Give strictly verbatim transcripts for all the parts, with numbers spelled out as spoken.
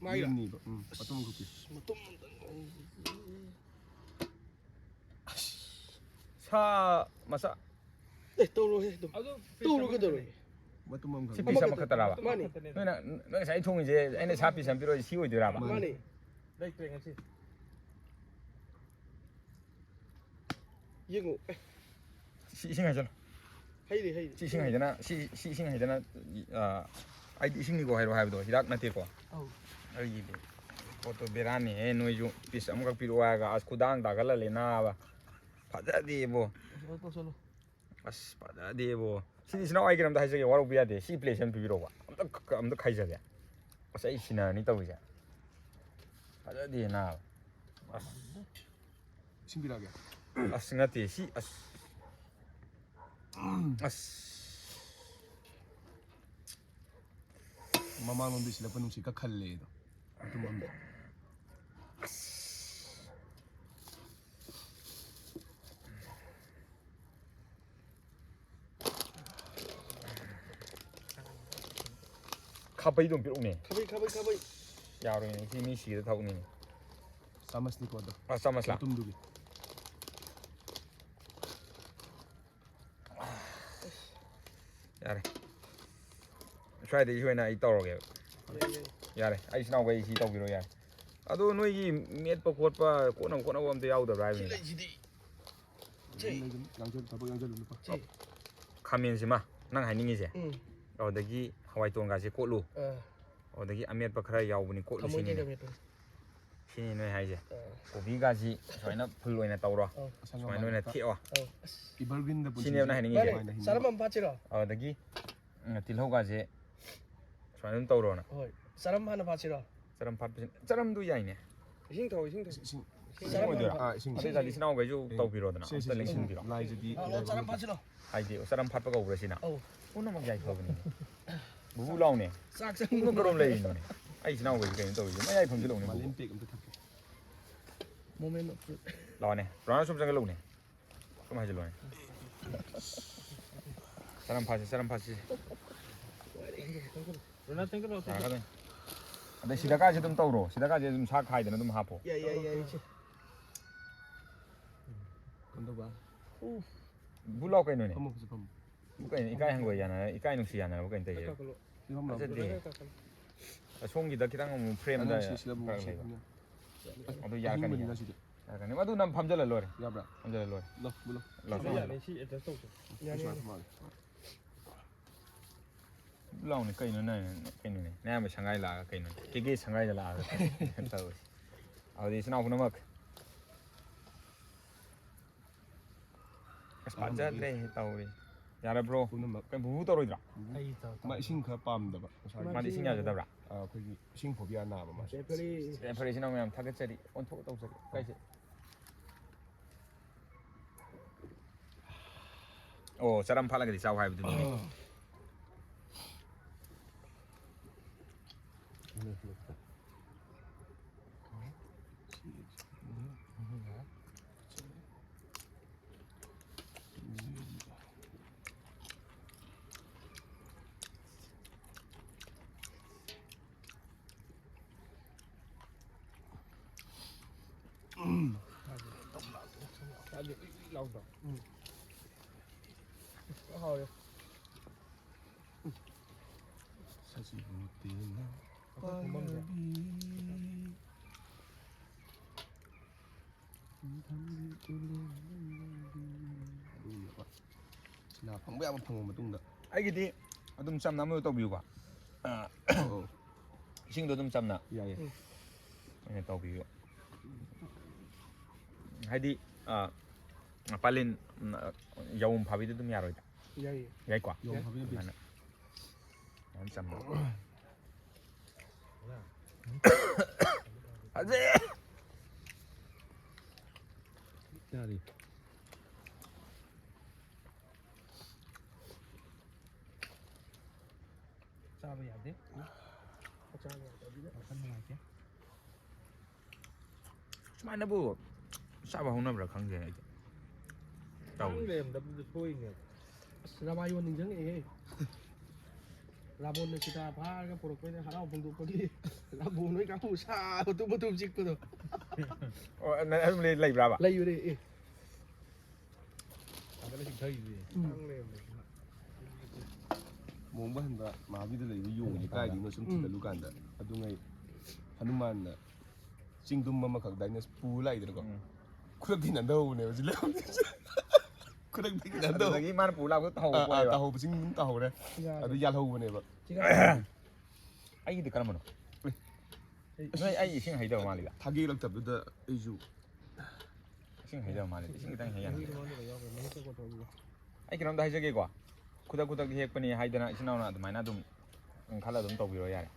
ꯃꯥꯏꯔꯥ? ꯌꯦꯟꯅꯤꯕ꯫ ꯎꯝ, ꯃꯇꯨꯝ ꯑꯃꯈꯛ ꯄꯤ꯫ ꯃꯇꯨꯝ ꯑꯝꯇꯪ꯫ ꯁꯥ ꯃꯆꯥ꯫ ꯑꯦ, ꯇꯧꯔꯣꯍꯦ ꯑꯗꯨꯝ꯫ ꯇꯧꯔꯣ ꯀꯩꯗꯧꯔꯒꯦ? ꯃꯇꯨꯝ ꯑꯃꯈꯛ꯫ ꯁꯤ ꯄꯤꯁ ꯑꯃꯈꯛꯇꯔꯥꯕ? ꯃꯥꯅꯤ꯫ ꯅꯣꯏꯅ ꯅꯣꯏ ꯉꯁꯥꯏ ꯊꯣꯡꯉꯤꯁꯦ ꯑꯩꯅ ꯁꯥ ꯄꯤꯁ ꯑꯃ ꯄꯤꯔꯛꯑꯣ, ꯁꯤ ꯑꯣꯏꯗꯣꯏꯔꯥꯕ? ꯃꯥꯅꯤ꯫ ꯂꯩꯇ꯭ꯔꯦ ꯉꯁꯤ꯫ ꯌꯦꯡꯉꯨ꯫ ꯑꯦ, ꯁꯤ ꯏꯁꯤꯡ ꯍꯩꯖꯜꯂꯣ꯫ ꯍꯩꯔꯦ ꯍꯩꯔꯦ꯫ ꯁꯤ ꯏꯁꯤꯡ ꯍꯩꯗꯅ ꯁꯤ ꯁꯤ ꯏꯁꯤꯡ ꯍꯩꯗꯅ ꯑ, ꯑꯩꯗꯤ ꯏꯁꯤꯡꯅꯤꯀꯣ ꯍꯥꯏꯔꯣ ꯍꯥꯏꯕꯗꯣ, ꯍꯤꯗꯥꯛ ꯅꯠꯇꯦꯀꯣ꯫ ꯑꯧ꯫ ꯑꯩꯒꯤꯗꯤ ꯄꯣꯠꯇꯣ ꯕꯦꯔꯥꯅꯤꯍꯦ, ꯅꯣꯏꯁꯨ ꯄꯤꯁ ꯑꯃꯈꯛ ꯄꯤꯔꯛꯑꯣ ꯍꯥꯏꯔꯒ ꯑꯁ ꯈꯨꯗꯥꯡ ꯇꯥꯒꯠꯍꯜꯂꯦ ꯅꯥꯕ꯫ ꯐꯖꯗꯦꯕꯣ꯫ ꯇꯧꯁꯜꯂꯣ, ꯇꯧꯁꯜꯂꯣ꯫ ꯑꯁ ꯐꯖꯗꯦꯕꯣ꯫ ꯁꯤꯗꯤ ꯏꯆꯤꯟ ꯏꯅꯥꯎ ꯑꯩ ꯀꯩꯅꯣꯝꯇ ꯍꯥꯏꯖꯒꯦ, ꯋꯥꯔꯧꯕ ꯌꯥꯗꯦ꯫ ꯁꯤ ꯄ꯭ꯂꯦꯠꯁꯦ ꯑꯝ ꯄꯤꯕꯤꯔꯛꯑꯣꯕ꯫ ꯑꯝꯇ ꯑꯝꯇ ꯈꯥꯏꯖꯒꯦ꯫ ꯑꯁ ꯑꯩ ꯁꯤꯟꯅꯔꯅꯤ ꯇꯧꯔꯤꯁꯦ꯫ ꯐꯖꯗꯦ ꯅꯥꯕ꯫ ꯑꯁ ꯏꯁꯤꯡ ꯄꯤꯔꯛꯑꯒꯦ꯫ ꯑꯁ ꯅꯠꯇꯦ ꯁꯤ ꯑꯁ꯫ ꯑꯁ꯫ ꯃꯃꯥꯡꯂꯣꯝꯗ ꯁꯤꯜꯂꯛꯄ ꯅꯨꯡꯁꯤꯠꯀ ꯈꯜꯂꯦꯗꯣ꯫ ꯃꯇꯨꯝ ꯑꯃꯗ꯫ ꯈꯥꯕꯩꯗꯣ ꯑꯝ ꯄꯤꯔꯛꯎꯅꯦ꯫ ꯈꯥꯕꯩ ꯈꯥꯕꯩ ꯈꯥꯕꯩ꯫ ꯌꯥꯔꯣꯏꯅꯦ ꯁꯤ ꯃꯤ ꯁꯤꯔ ꯊꯕꯛꯅꯤꯅꯦ꯫ ꯆꯥꯃꯁꯅꯤꯀꯣ ꯑꯗꯣ꯫ ꯑ ꯆꯥꯃꯁꯂꯥ꯫ ꯃꯇꯨꯝꯗꯨꯒꯤ꯫ ꯌꯥꯔꯦ꯫ ꯁ꯭ꯋꯥꯏꯗꯒꯤ ꯑꯣꯏꯅ ꯑꯩ ꯇꯧꯔꯒꯦꯕ꯫ ꯌꯥꯔꯦ, ꯑꯩ ꯏꯆꯤꯟ ꯏꯅꯥꯎꯈꯩ ꯁꯤ ꯇꯧꯕꯤꯔꯣ ꯌꯥꯔꯦ꯫ ꯑꯗꯣ ꯅꯣꯏꯒꯤ ꯃꯦꯠꯄ ꯈꯣꯠꯄ ꯀꯣꯠꯅꯕ ꯈꯣꯠꯅꯕ ꯑꯝꯇ ꯌꯥꯎꯗꯕ꯭ꯔꯥ ꯁꯤ ꯍꯥꯏꯕꯅꯤꯗ? ꯂꯩꯁꯤꯗꯤ꯫ ꯑꯗꯨꯝ ꯂꯩ ꯑꯗꯨꯝ ꯌꯥꯡꯁꯜꯂꯨ, ꯊꯕꯛ ꯌꯥꯡꯁꯜꯂꯨ ꯅꯨꯄꯥ꯫ ꯁꯤ꯫ ꯈꯥꯃꯦꯟꯁꯤꯃ ꯅꯪ ꯍꯥꯏꯅꯤꯡꯉꯤꯁꯦ꯫ ꯎꯝ꯫ ꯑꯗꯨꯗꯒꯤ ꯍꯋꯥꯏ ꯇꯣꯟꯒꯥꯁꯦ ꯀꯣꯠꯂꯨ꯫ ꯑꯥ꯫ ꯑꯗꯨꯗꯒꯤ ꯑꯃꯦꯠꯄ ꯈꯔ ꯌꯥꯎꯕꯅꯤ ꯀꯣꯠꯂꯨ ꯊꯃꯣꯏ ꯁꯤꯅꯤꯅꯦ꯫ ꯀꯩꯗꯧ ꯃꯦꯠꯄꯅꯣ? ꯁꯤꯅꯤ ꯅꯣꯏ ꯍꯥꯏꯁꯦ꯫ ꯑꯥ꯫ ꯀꯣꯕꯤꯒꯥꯁꯤ ꯁꯨꯃꯥꯏꯅ ꯐꯨꯜ ꯑꯣꯏꯅ ꯇꯧꯔꯣ꯫ ꯑꯧ꯫ ꯑꯁꯪ ꯁꯨꯃꯥꯏꯅ ꯑꯃꯥꯟ ꯑꯣꯏꯅ ꯈꯛꯇ꯫ ꯊꯦꯛꯑꯣ꯫ ꯑꯧ꯫ ꯑꯁ꯫ ꯏꯚꯔꯒ꯭ꯔꯤꯟꯗ ꯄꯨꯟꯁꯤꯁꯦ꯫ ꯁꯤꯅꯦꯕ ꯅꯪ ꯍꯥꯏꯅꯤꯡꯉꯤꯁꯦ꯫ ꯃꯥꯅꯦ꯫ ꯆꯔꯝ ꯑꯃ ꯐꯥꯠꯁꯤꯔꯣ? ꯑꯗꯨꯗꯒꯤ ꯎꯝ, ꯇꯤꯜꯍꯧꯒꯥꯁꯦ ꯁꯨꯃꯥꯏꯅ ꯑꯗꯨꯝ ꯇꯧꯔꯣꯅ꯫ ꯍꯣꯏ꯫ ꯆꯔꯝ ꯍꯥꯟꯅ ꯐꯥꯠꯁꯤꯔꯣ? ꯆꯔꯝ ꯐꯥꯠꯄꯁꯤ, ꯆꯔꯝꯗꯨ ꯌꯥꯏꯅꯦ꯫ ꯏꯁꯤꯡ ꯊꯥꯎ, ꯏꯁꯤꯡ ꯊꯥꯎ꯫ ꯏꯁꯤꯡ꯫ ꯏꯁꯤꯡ ꯑꯣꯏꯗꯣꯏꯔꯥ? ꯑꯥ, ꯏꯁꯤꯡ꯫ ꯑꯗꯨ ꯑꯣꯏꯇꯥꯔꯗꯤ ꯏꯆꯤꯟ ꯏꯅꯥꯎꯈꯩꯁꯨ ꯑꯦ, ꯇꯧꯕꯤꯔꯣꯗꯅ꯫ ꯁꯦ, ꯑꯝꯇ ꯁꯦ, ꯁꯦ, ꯂꯦꯡꯁꯤꯟꯕꯤꯔꯣ꯫ ꯂꯥꯏꯁꯤꯗꯤ ꯑꯧ, ꯑꯧ, ꯆꯔꯝ ꯐꯥꯠꯁꯤꯔꯣ? ꯍꯥꯏꯗꯤ ꯆꯔꯝ ꯐꯥꯠꯄ ꯀꯧꯕ꯭ꯔꯥ ꯁꯤꯅ? ꯑꯧ꯫ ꯄꯨꯝꯅꯃꯛ ꯌꯥꯏꯐꯕꯅꯤꯅꯦ꯫ ꯕꯨꯕꯨ ꯂꯥꯎꯅꯦ꯫ ꯆꯥꯛ ꯄꯨꯡꯕ ꯆꯪꯕ ꯀꯔꯣꯝ ꯂꯩꯔꯤꯅꯣꯅꯦ? ꯑꯩ ꯏꯆꯤꯟ ꯏꯅꯥꯎꯈꯩꯁꯦ ꯀꯩꯅꯣ ꯇꯧꯔꯤꯁꯦ? ꯃꯌꯥꯏ ꯐꯝꯖꯤꯜꯂꯛꯎꯅꯦ ꯕꯨꯕꯨ꯫ ꯃꯥꯂꯦꯝ ꯄꯦꯛ ꯑꯝꯇ ꯊꯛꯀꯦ꯫ Moment of truth. ꯂꯥꯎꯅꯦ꯫ ꯔꯣꯅꯥꯜꯗꯣ ꯁꯨꯝ ꯆꯪꯁꯤꯜꯂꯛꯎꯅꯦ꯫ ꯁꯨꯝ ꯍꯥꯏꯖꯤꯜꯂꯣꯅꯦ꯫ ꯆꯔꯝ ꯐꯥꯠꯁꯤ, ꯆꯔꯝ ꯐꯥꯠꯁꯤ꯫ ꯔꯣꯅꯥꯜꯗꯣ ꯆꯪꯁꯤꯜꯂꯛꯑꯣ꯫ ꯌꯥꯔꯛꯀꯗꯣꯏꯅꯤ꯫ ꯑꯗꯩ ꯁꯤꯗꯀꯥꯁꯦ ꯑꯗꯨꯝ ꯇꯧꯔꯣ, ꯁꯤꯗꯀꯥꯁꯦ ꯑꯗꯨꯝ ꯁꯥ ꯈꯥꯏꯗꯅ ꯑꯗꯨꯝ ꯍꯥꯞꯄꯣ꯫ ꯌꯥꯏ ꯌꯥꯏ ꯌꯥꯏ ꯏꯆꯦ꯫ ꯀꯝꯗꯧꯕ? ꯕꯨ ꯂꯥꯎ ꯀꯩꯅꯣꯅꯦ꯫ ꯐꯝꯃꯣ ꯐꯖ ꯐꯝꯃꯣ꯫ ꯕꯨ ꯀꯩꯅꯣ, ꯏꯀꯥꯏ ꯍꯪꯒꯣꯏ ꯌꯥꯅꯔ, ꯏꯀꯥꯏ ꯅꯨꯡꯁꯤ ꯌꯥꯅꯔꯕ ꯀꯩꯅꯣ ꯇꯧꯔꯤꯁꯦ꯫ ꯀꯥꯈꯠꯂꯣ꯫ ꯐꯖꯗꯦ꯫ ꯑꯁꯣꯝꯒꯤꯗ ꯈꯤꯇꯪ ꯑꯃꯨꯛ ꯐ꯭ꯔꯦꯝꯗ ꯑꯉꯥꯡ ꯁꯤ ꯁꯤꯗ ꯑꯃꯨꯛ ꯈꯔ ꯁꯤ ꯂꯩꯕ꯫ ꯐꯝꯃꯣ꯫ ꯑꯗꯨ ꯌꯥꯔꯛꯀꯅꯤ꯫ ꯑꯍꯤꯡꯕꯅꯤꯅ ꯁꯤꯗꯤ꯫ ꯌꯥꯔꯛꯀꯅꯤ꯫ ꯑꯗꯨ ꯅꯝ ꯐꯝꯖꯜꯂ ꯂꯣꯏꯔꯦ꯫ ꯌꯥꯕ꯭ꯔꯥ? ꯐꯝꯖꯜꯂ ꯂꯣꯏꯔꯦ꯫ ꯂꯥꯎ, ꯕꯨ ꯂꯥꯎ꯫ ꯂꯥꯎ꯫ ꯁꯤ ꯌꯥꯅꯤ, ꯁꯤ ꯑꯦꯗꯖꯁ ꯇꯧꯁꯦ꯫ ꯌꯥꯅꯤ, ꯌꯥꯅꯤ꯫ ꯃꯥꯜꯂꯦ꯫ ꯂꯥꯎꯅꯦ ꯀꯩꯅꯣ ꯅꯪ ꯀꯩꯅꯣꯅꯦ ꯅꯌꯥꯝꯕ ꯁꯪꯒꯥꯏ ꯂꯥꯛꯑꯒ ꯀꯩꯅꯣ ꯀꯦꯒꯦ ꯁꯪꯒꯥꯏꯗ ꯂꯥꯛꯑꯒ ꯇꯧꯔꯤꯁꯦ꯫ ꯑꯗꯨꯗꯤ ꯏꯆꯤꯟ ꯏꯅꯥꯎ ꯄꯨꯝꯅꯃꯛ ꯑꯁ ꯄꯥꯟꯖꯗ꯭ꯔꯦ ꯇꯧꯔꯤ꯫ ꯌꯥꯔꯕ꯭ꯔꯣ? ꯄꯨꯝꯅꯃꯛ꯫ ꯀꯩ ꯕꯨꯕꯨ ꯇꯧꯔꯣꯏꯗ꯭ꯔꯣ? ꯑꯩ ꯇꯧ- ꯃꯥ ꯏꯁꯤꯡ ꯈꯔ ꯄꯥꯝꯗꯕ ꯉꯁꯥꯏ꯫ ꯃꯥꯗꯤ ꯏꯁꯤꯡ ꯌꯥꯖꯗꯕ꯭ꯔꯥ? ꯑꯥ, ꯑꯩꯈꯣꯏꯒꯤ ꯏꯁꯤꯡ ꯐꯣꯕꯤꯌꯥ ꯅꯥꯕ ꯃꯥꯁꯦ꯫ ꯔꯦꯐꯔꯤ꯫ ꯔꯦꯐꯔꯤꯁꯤꯅ ꯃꯌꯥꯝ ꯊꯥꯒꯠꯆꯔꯤ ꯑꯣꯟꯊꯣꯛ ꯇꯧꯖꯔꯤ ꯀꯥꯏꯁꯦ꯫ ꯑꯣ ꯆꯔꯝ ꯐꯥꯠꯂꯒꯗꯤ ꯆꯥꯎ ꯍꯥꯏꯕꯗꯨꯅꯤ꯫ ꯆꯥꯗꯤ ꯎꯏ ꯎꯏ ꯂꯥꯎꯗ꯭ꯔꯣ? ꯎꯝ꯫ ꯂꯣꯏ ꯍꯥꯎꯔꯦ꯫ ꯁꯖꯤꯕꯨ ꯇꯦꯟꯅ ꯊꯣꯡꯐꯝꯁꯦ꯫ ꯄꯥꯏꯕꯤ꯫ ꯅꯤꯡꯊꯝꯒꯤ ꯇꯨꯔꯦꯜ ꯂꯩꯔꯝꯕꯤ꯫ ꯑꯗꯨꯒꯨꯝꯂꯕ ꯁꯤꯅ ꯐꯪꯕ ꯌꯥꯕ ꯐꯪꯉ ꯃꯇꯨꯡꯗ꯫ ꯑꯩꯒꯤꯗꯤ ꯑꯗꯨꯝ ꯆꯝꯅ ꯑꯃ ꯇꯧꯕꯤꯌꯨꯀꯣ꯫ ꯑꯥ, ꯑꯣ, ꯏꯁꯤꯡꯗꯣ ꯑꯗꯨꯝ ꯆꯝꯅ ꯌꯥꯏꯌꯦ꯫ ꯑꯣꯏꯅ ꯇꯧꯕꯤꯌꯨ꯫ ꯍꯥꯏꯗꯤ ꯑꯥ, ꯄꯥꯂꯤꯟ ꯎꯝ, ꯌꯥꯎꯝ ꯐꯥꯕꯤꯗ ꯑꯗꯨꯝ ꯌꯥꯔꯣꯏꯗ꯫ ꯌꯥꯏꯌꯦ꯫ ꯌꯥꯏꯀꯣ? ꯌꯥꯎꯝ ꯐꯥꯕꯤꯅ ꯕꯦꯁ꯫ ꯑꯗꯨꯃꯥꯏꯅ꯫ ꯌꯥꯝ ꯆꯝꯅ꯫ ꯐꯖꯩ! ꯌꯥꯔꯦ꯫ ꯆꯥꯕ ꯌꯥꯗꯦ꯫ ꯆꯥꯕ ꯌꯥꯗꯕꯤꯗ꯫ ꯋꯥꯈꯜ ꯅꯨꯡꯉꯥꯏꯇꯦ꯫ ꯁꯨꯃꯥꯏꯅꯕꯨ ꯆꯥꯕ ꯍꯧꯅꯕ꯭ꯔꯥ ꯈꯪꯗꯦ ꯑꯩꯗꯤ꯫ ꯇꯥꯡ ꯇꯧꯔꯤ꯫ ꯂꯩꯔꯝꯗꯕꯗꯨꯗ ꯁꯣꯏꯅꯦ꯫ ꯑꯁ ꯔꯥꯃꯥꯌꯣꯟ ꯅꯤꯡꯁꯤꯡꯉꯛꯑꯦꯍꯦ꯫ ꯔꯥꯕꯣꯟꯅ ꯁꯤꯇꯥ ꯐꯥꯔꯒ ꯄꯨꯔꯛꯄꯩꯗ ꯍꯔꯥꯎ ꯐꯣꯡꯗꯣꯛꯄꯒꯤ꯫ ꯂꯥꯕꯨ ꯅꯣꯏ ꯀꯥꯡꯕꯨ ꯁꯥ ꯃꯇꯨꯝ ꯃꯇꯨꯝ ꯆꯤꯛꯄꯗꯣ꯫ ꯑꯣ, ꯅꯪ ꯑꯗꯨꯝ ꯂꯩ- ꯂꯩꯕ꯭ꯔꯥꯕ? ꯂꯩꯕꯅꯦ ꯑꯦ꯫ ꯐꯖꯅ ꯆꯤꯛꯊꯔꯤꯁꯦ꯫ ꯃꯣꯡꯕ ꯍꯟꯕ ꯃꯍꯥꯕꯤꯗ ꯂꯩꯕ ꯌꯣꯡꯁꯦ ꯀꯥꯏꯗꯒꯤꯅꯣ ꯁꯨꯝ ꯊꯤꯒꯠꯂꯨ ꯀꯥꯟꯗ ꯑꯗꯨꯉꯩ ꯍꯅꯨꯃꯥꯟꯅ ꯆꯤꯡꯗꯨꯝ ꯑꯃꯈꯛ ꯗꯥꯏꯅꯁ ꯄꯨ ꯂꯥꯛꯏꯗꯅꯀꯣ꯫ ꯎꯝ. ꯈꯨꯗꯛꯇꯒꯤ ꯅꯥꯟꯊꯍꯧꯕꯅꯦꯕ ꯁꯤ ꯂꯩꯔꯝꯗꯣꯏꯁꯦ꯫ ꯈꯨꯗꯛꯇꯒꯤ ꯅꯥꯟꯊꯍꯧꯕ꯫ ꯑꯗꯨꯗꯒꯤ ꯃꯥꯅ ꯄꯨ ꯂꯥꯛꯄꯗꯣ ꯑꯥ, ꯑꯥ, ꯇꯧꯍꯧꯕ ꯇꯥꯍꯧꯕ ꯆꯤꯡꯗꯨꯝ ꯇꯥꯍꯧꯔꯦ꯫ ꯌꯥꯔꯦ꯫ ꯑꯗꯨ ꯌꯥꯜꯍꯧꯕꯅꯦꯕ꯫ ꯑꯩꯒꯤꯗꯤ ꯀꯔꯝꯕꯅꯣ? ꯅꯣꯏ ꯑꯩ ꯏꯁꯤꯡ ꯍꯩꯗꯕ ꯃꯥꯜꯂꯤꯗ꯫ ꯊꯥꯒꯦꯂꯛꯇꯕꯗꯨꯗ ꯑꯩꯁꯨ ꯏꯁꯤꯡ ꯍꯩꯗꯕ ꯃꯥꯜꯂꯤꯗ꯫ ꯏꯁꯤꯡ ꯈꯤꯇꯪ ꯍꯩꯌꯥꯅꯤ꯫ ꯃꯍꯤꯛ ꯃꯉꯣꯟꯗ ꯌꯥꯎꯈ꯭ꯔꯦ ꯃꯍꯤꯛꯇ ꯀꯣꯠꯊꯣꯛꯑꯒ꯫ ꯑꯩ ꯀꯩꯅꯣꯝꯇ ꯍꯥꯏꯖꯒꯦꯀꯣ꯫ ꯈꯨꯗꯛ ꯈꯨꯗꯛ ꯍꯦꯛꯄꯅꯤ ꯍꯥꯏꯗꯅ ꯏꯆꯤꯟ ꯏꯅꯥꯎꯅ ꯑꯗꯨꯃꯥꯏꯅ ꯑꯗꯨꯝ ꯈꯜꯂ ꯑꯗꯨꯝ ꯇꯧꯕꯤꯔꯣ ꯌꯥꯔꯦ꯫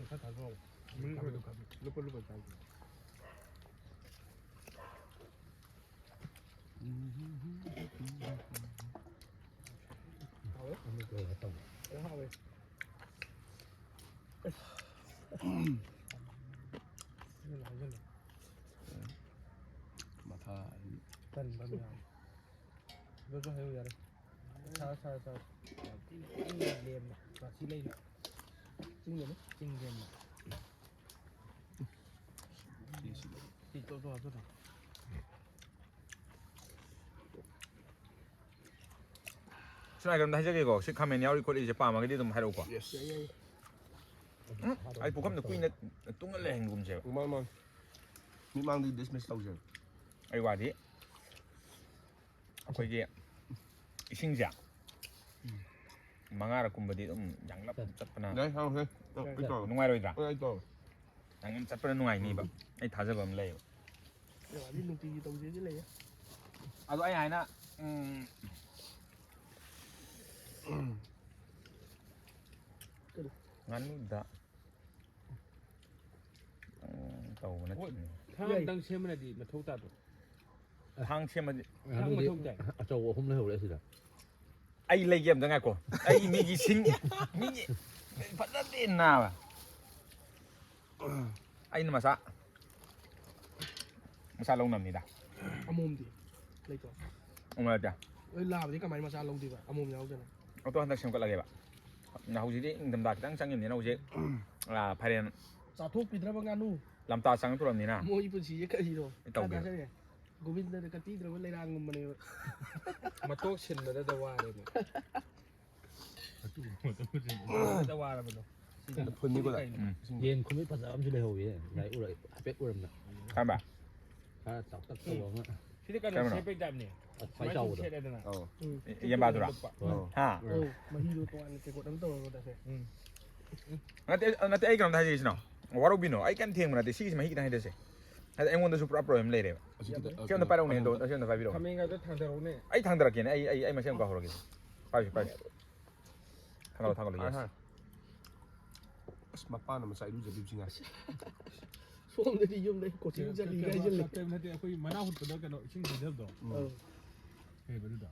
ꯈꯔ ꯊꯥꯖꯧ꯫ ꯂꯨꯞꯄ ꯂꯨꯞꯄ ꯆꯥꯁꯤ꯫ ꯍꯥꯎꯋꯦ? ꯍꯥꯎꯋꯦ꯫ ꯍꯥꯏꯖꯜꯂꯣ, ꯍꯥꯏꯖꯜꯂꯣ꯫ ꯃꯊꯥ ꯇꯟꯕ ꯃꯌꯥꯝ꯫ ꯑꯗꯨꯁꯨ ꯍꯥꯏꯌꯨ ꯌꯥꯔꯦ꯫ ꯁꯥꯔꯣ, ꯁꯥꯔꯣ, ꯁꯥꯔꯣ꯫ ꯆꯤꯡ ꯂꯦꯝꯃꯦ꯫ ꯃꯁꯤ ꯂꯩꯅ꯫ ꯆꯤꯡꯗꯅꯤ? ꯆꯤꯡ ꯂꯦꯝꯃꯦ꯫ ꯁꯤ ꯇꯣꯛ, ꯇꯣꯛ, ꯍꯥꯞꯆꯜꯂꯣ꯫ ꯁꯨꯃꯥꯏꯅ ꯀꯩꯅꯣꯝꯇ ꯍꯥꯏꯖꯒꯦꯀꯣ꯫ ꯁꯤ ꯈꯥꯃꯦꯟ ꯌꯥꯎꯔꯤ ꯈꯣꯠꯂꯤꯁꯦ ꯄꯥꯝꯃꯒꯗꯤ ꯑꯗꯨꯝ ꯍꯥꯏꯔꯛꯎꯀꯣ꯫ ꯌꯦꯁ꯫ ꯎꯝ, ꯑꯩ ꯄꯨꯈꯝꯗ ꯀꯨꯏꯅ ꯇꯨꯡꯉ ꯂꯩꯍꯟꯒꯨꯝꯁꯦꯕ꯫ ꯃꯥꯅꯤ, ꯃꯥꯅꯤ꯫ ꯃꯤꯠꯃꯥꯡꯗꯤ ꯗꯤꯁꯃꯤꯁ ꯇꯧꯖꯦꯕ꯫ ꯑꯩ ꯋꯥꯗꯤ ꯑꯩꯈꯣꯏꯒꯤ ꯏꯁꯤꯡꯁꯦ ꯃꯉꯥꯔꯛ ꯀꯨꯝꯕꯗꯤ ꯑꯗꯨꯝ ꯌꯥꯡꯂꯞ ꯆꯠꯄꯅ ꯌꯥꯏ, ꯍꯥꯎ, ꯍꯦ꯫ ꯑꯩ ꯇꯧꯔꯦ꯫ ꯅꯨꯡꯉꯥꯏꯔꯣꯏꯗ꯭ꯔꯥ? ꯑꯩ ꯇꯧꯔꯦ꯫ ꯌꯥꯡꯂꯞ ꯆꯠꯄꯅ ꯅꯨꯡꯉꯥꯏꯅꯤꯕ꯫ ꯑꯩ ꯊꯥꯖꯕ ꯑꯃ ꯂꯩꯌꯦꯕ꯫ ꯑꯗꯨ ꯅꯨꯡꯇꯤꯒꯤ ꯇꯧꯖꯦꯗꯤ ꯂꯩꯌꯦ꯫ ꯑꯗꯣ ꯑꯩ ꯍꯥꯏꯅ ꯎꯝ, ꯀꯔꯤ? ꯉꯥꯅꯨꯗ ꯎꯝ, ꯇꯧꯕ ꯅꯠꯇꯦ꯫ ꯊꯥꯡ ꯑꯝꯇꯪ ꯁꯦꯝꯕꯅꯗꯤ ꯃꯊꯧ ꯇꯥꯗ꯭ꯔꯣ? ꯊꯥꯡ ꯁꯦꯝꯃꯗꯤ ꯊꯥꯡ ꯃꯊꯧ ꯇꯥꯏ꯫ ꯑꯆꯧꯕ ꯑꯍꯨꯝ ꯂꯩꯍꯧꯔꯦ ꯑꯁꯤꯗ꯫ ꯑꯩ ꯂꯩꯒꯦ ꯑꯝꯇ ꯉꯥꯏꯀꯣ꯫ ꯑꯩ ꯃꯤꯒꯤ ꯁꯤꯡ ꯃꯤꯒꯤ ꯐꯖꯗꯦ ꯅꯥꯕ꯫ ꯑꯩꯅ ꯃꯆꯥ ꯃꯆꯥ ꯂꯧꯅꯕꯅꯤꯗ꯫ ꯑꯃꯣꯝꯗꯤ ꯂꯩꯇ꯭ꯔꯣ? ꯎꯅꯔꯗꯤ ꯂꯣꯏ ꯂꯥꯕꯗꯤ ꯀꯃꯥꯏꯅ ꯃꯆꯥ ꯂꯧꯗꯣꯏꯕ ꯑꯃꯣꯝ ꯌꯥꯎꯗꯅ? ꯑꯣꯇꯣ ꯍꯟꯗꯛ ꯁꯦꯝꯒꯠꯂꯒꯦꯕ꯫ ꯍꯧꯖꯤꯛꯇꯤ ꯏꯪꯊꯝꯊꯥ ꯈꯤꯇꯪ ꯆꯪꯉꯤꯕꯅꯤꯅ ꯍꯧꯖꯤꯛ, ꯑ, ꯐꯥꯏꯔꯦꯟ ꯆꯥꯊꯣꯛꯄꯤꯗ꯭ꯔꯕ ꯉꯥꯅꯨ꯫ ꯂꯝꯇꯥ ꯆꯪꯉꯛꯇꯣꯔꯕꯅꯤꯅ꯫ ꯃꯣꯏꯒꯤ ꯄꯨꯟꯁꯤꯁꯦ ꯀꯔꯤꯅꯣ? ꯑꯩ ꯇꯧꯒꯦ꯫ ꯊꯥꯖꯔꯦ꯫ ꯒꯣꯕꯤꯟꯗꯅ ꯀꯠꯄꯤꯗ꯭ꯔꯕ ꯂꯩꯔꯥꯡꯒꯨꯝꯕꯅꯦꯕ꯫ ꯃꯇꯣꯛ ꯁꯤꯟꯕꯗꯗ ꯋꯥꯔꯦꯅꯦ꯫ ꯃꯇꯣꯛ ꯁꯤꯟꯕꯗ ꯋꯥꯔꯕꯗꯣ꯫ ꯁꯤꯅ ꯐꯨꯟꯅꯤꯀꯣ ꯅꯪ꯫ ꯀꯩꯅꯣ? ꯎꯝ꯫ ꯌꯦꯟ ꯈꯨꯃꯤꯠ ꯐꯖꯕ ꯑꯃꯁꯨ ꯂꯩꯍꯧꯋꯤ꯫ ꯉꯁꯥꯏ ꯎꯔ-, ꯍꯥꯏꯐꯦꯠ ꯎꯔꯝꯗ꯫ ꯀꯔꯝꯕ? ꯈꯔ ꯆꯥꯎꯇꯛ ꯇꯧꯕ ꯑꯃ꯫ ꯁꯤꯗꯤ ꯀꯩꯅꯣ? ꯀꯔꯝꯕꯅꯣ? ꯁꯦꯠꯄꯩ ꯇꯥꯏꯞꯅꯦ꯫ ꯈ꯭ꯋꯥꯏ ꯁꯨꯃꯥꯏꯅ ꯁꯨꯝ ꯆꯥꯎꯕꯗꯣ꯫ ꯁꯦꯠꯂꯦꯗꯅ꯫ ꯑꯧ꯫ ꯎꯝ꯫ ꯌꯦꯟꯕꯥꯗꯨꯔꯥ? ꯍꯣꯏ꯫ ꯍꯥ? ꯑꯧ, ꯃꯍꯤꯗꯣ ꯇꯣꯉꯥꯟꯅ ꯇꯦꯡꯀꯣꯠ ꯑꯃ ꯇꯧꯔꯒ ꯆꯥꯁꯦ꯫ ꯎꯝ꯫ ꯅꯠꯇꯦ, ꯅꯠꯇꯦ, ꯑꯩ ꯀꯩꯅꯣꯝꯇ ꯍꯥꯏꯖꯒꯦ, ꯏꯆꯤꯟ ꯏꯅꯥꯎ꯫ ꯋꯥꯔꯧꯕꯤꯅꯣ, ꯑꯩ ꯀꯩꯝ ꯊꯦꯡꯕ ꯅꯠꯇꯦ, ꯁꯤꯒꯤꯁꯤ ꯃꯍꯤ ꯈꯤꯇꯪ ꯍꯩꯊꯁꯦ꯫ ꯍꯥꯏꯗꯤ ꯑꯩꯉꯣꯟꯗꯁꯨ ꯄꯨꯔꯥ ꯄ꯭ꯔꯣꯕ꯭ꯂꯦꯝ ꯂꯩꯔꯦꯕ꯫ ꯑꯁꯤ ꯈꯤꯇꯪ, ꯁꯤ ꯑꯝꯇ ꯄꯥꯏꯔꯛꯎꯅꯦ, ꯑꯗꯣ, ꯑꯁꯤ ꯑꯝꯇ ꯄꯥꯏꯕꯤꯔꯛꯎꯅꯦ꯫ ꯈꯥꯃꯦꯟꯒꯗꯣ ꯊꯥꯡꯗꯔꯛꯎꯅꯦ꯫ ꯑꯩ ꯊꯥꯡꯗꯔꯛꯀꯦꯅꯦ, ꯑꯩ, ꯑꯩ, ꯑꯩ ꯃꯁꯦꯟ ꯀꯥꯎꯍꯧꯔꯒꯦ꯫ ꯄꯥꯏꯁꯤ, ꯄꯥꯏꯁꯤ꯫ ꯊꯥꯡꯒꯠꯂꯣ, ꯊꯥꯡꯒꯠꯂꯣ, ꯌꯦꯁ꯫ ꯑꯍꯥ꯫ ꯑꯁ, ꯃꯄꯥꯅ ꯃꯆꯥ ꯏꯔꯨꯖꯕꯤꯕꯁꯤ ꯉꯥꯏ꯫ ꯁꯣꯝꯗꯗꯤ ꯌꯨꯝꯗ ꯀꯣꯆꯤꯡ ꯆꯠꯂꯤ ꯀꯩꯅꯣ, ꯍꯥꯏꯖꯤꯜꯂꯦ꯫ ꯀꯩꯅꯣ ꯅꯠꯇꯦ, ꯑꯩꯈꯣꯏ ꯃꯅꯥ ꯍꯨꯠꯄꯗ ꯀꯩꯅꯣ ꯏꯁꯤꯡ ꯍꯩꯊꯕꯗꯣ꯫ ꯎꯝ꯫ ꯑꯧ꯫ ꯀꯩꯕ ꯑꯗꯨꯗꯣ?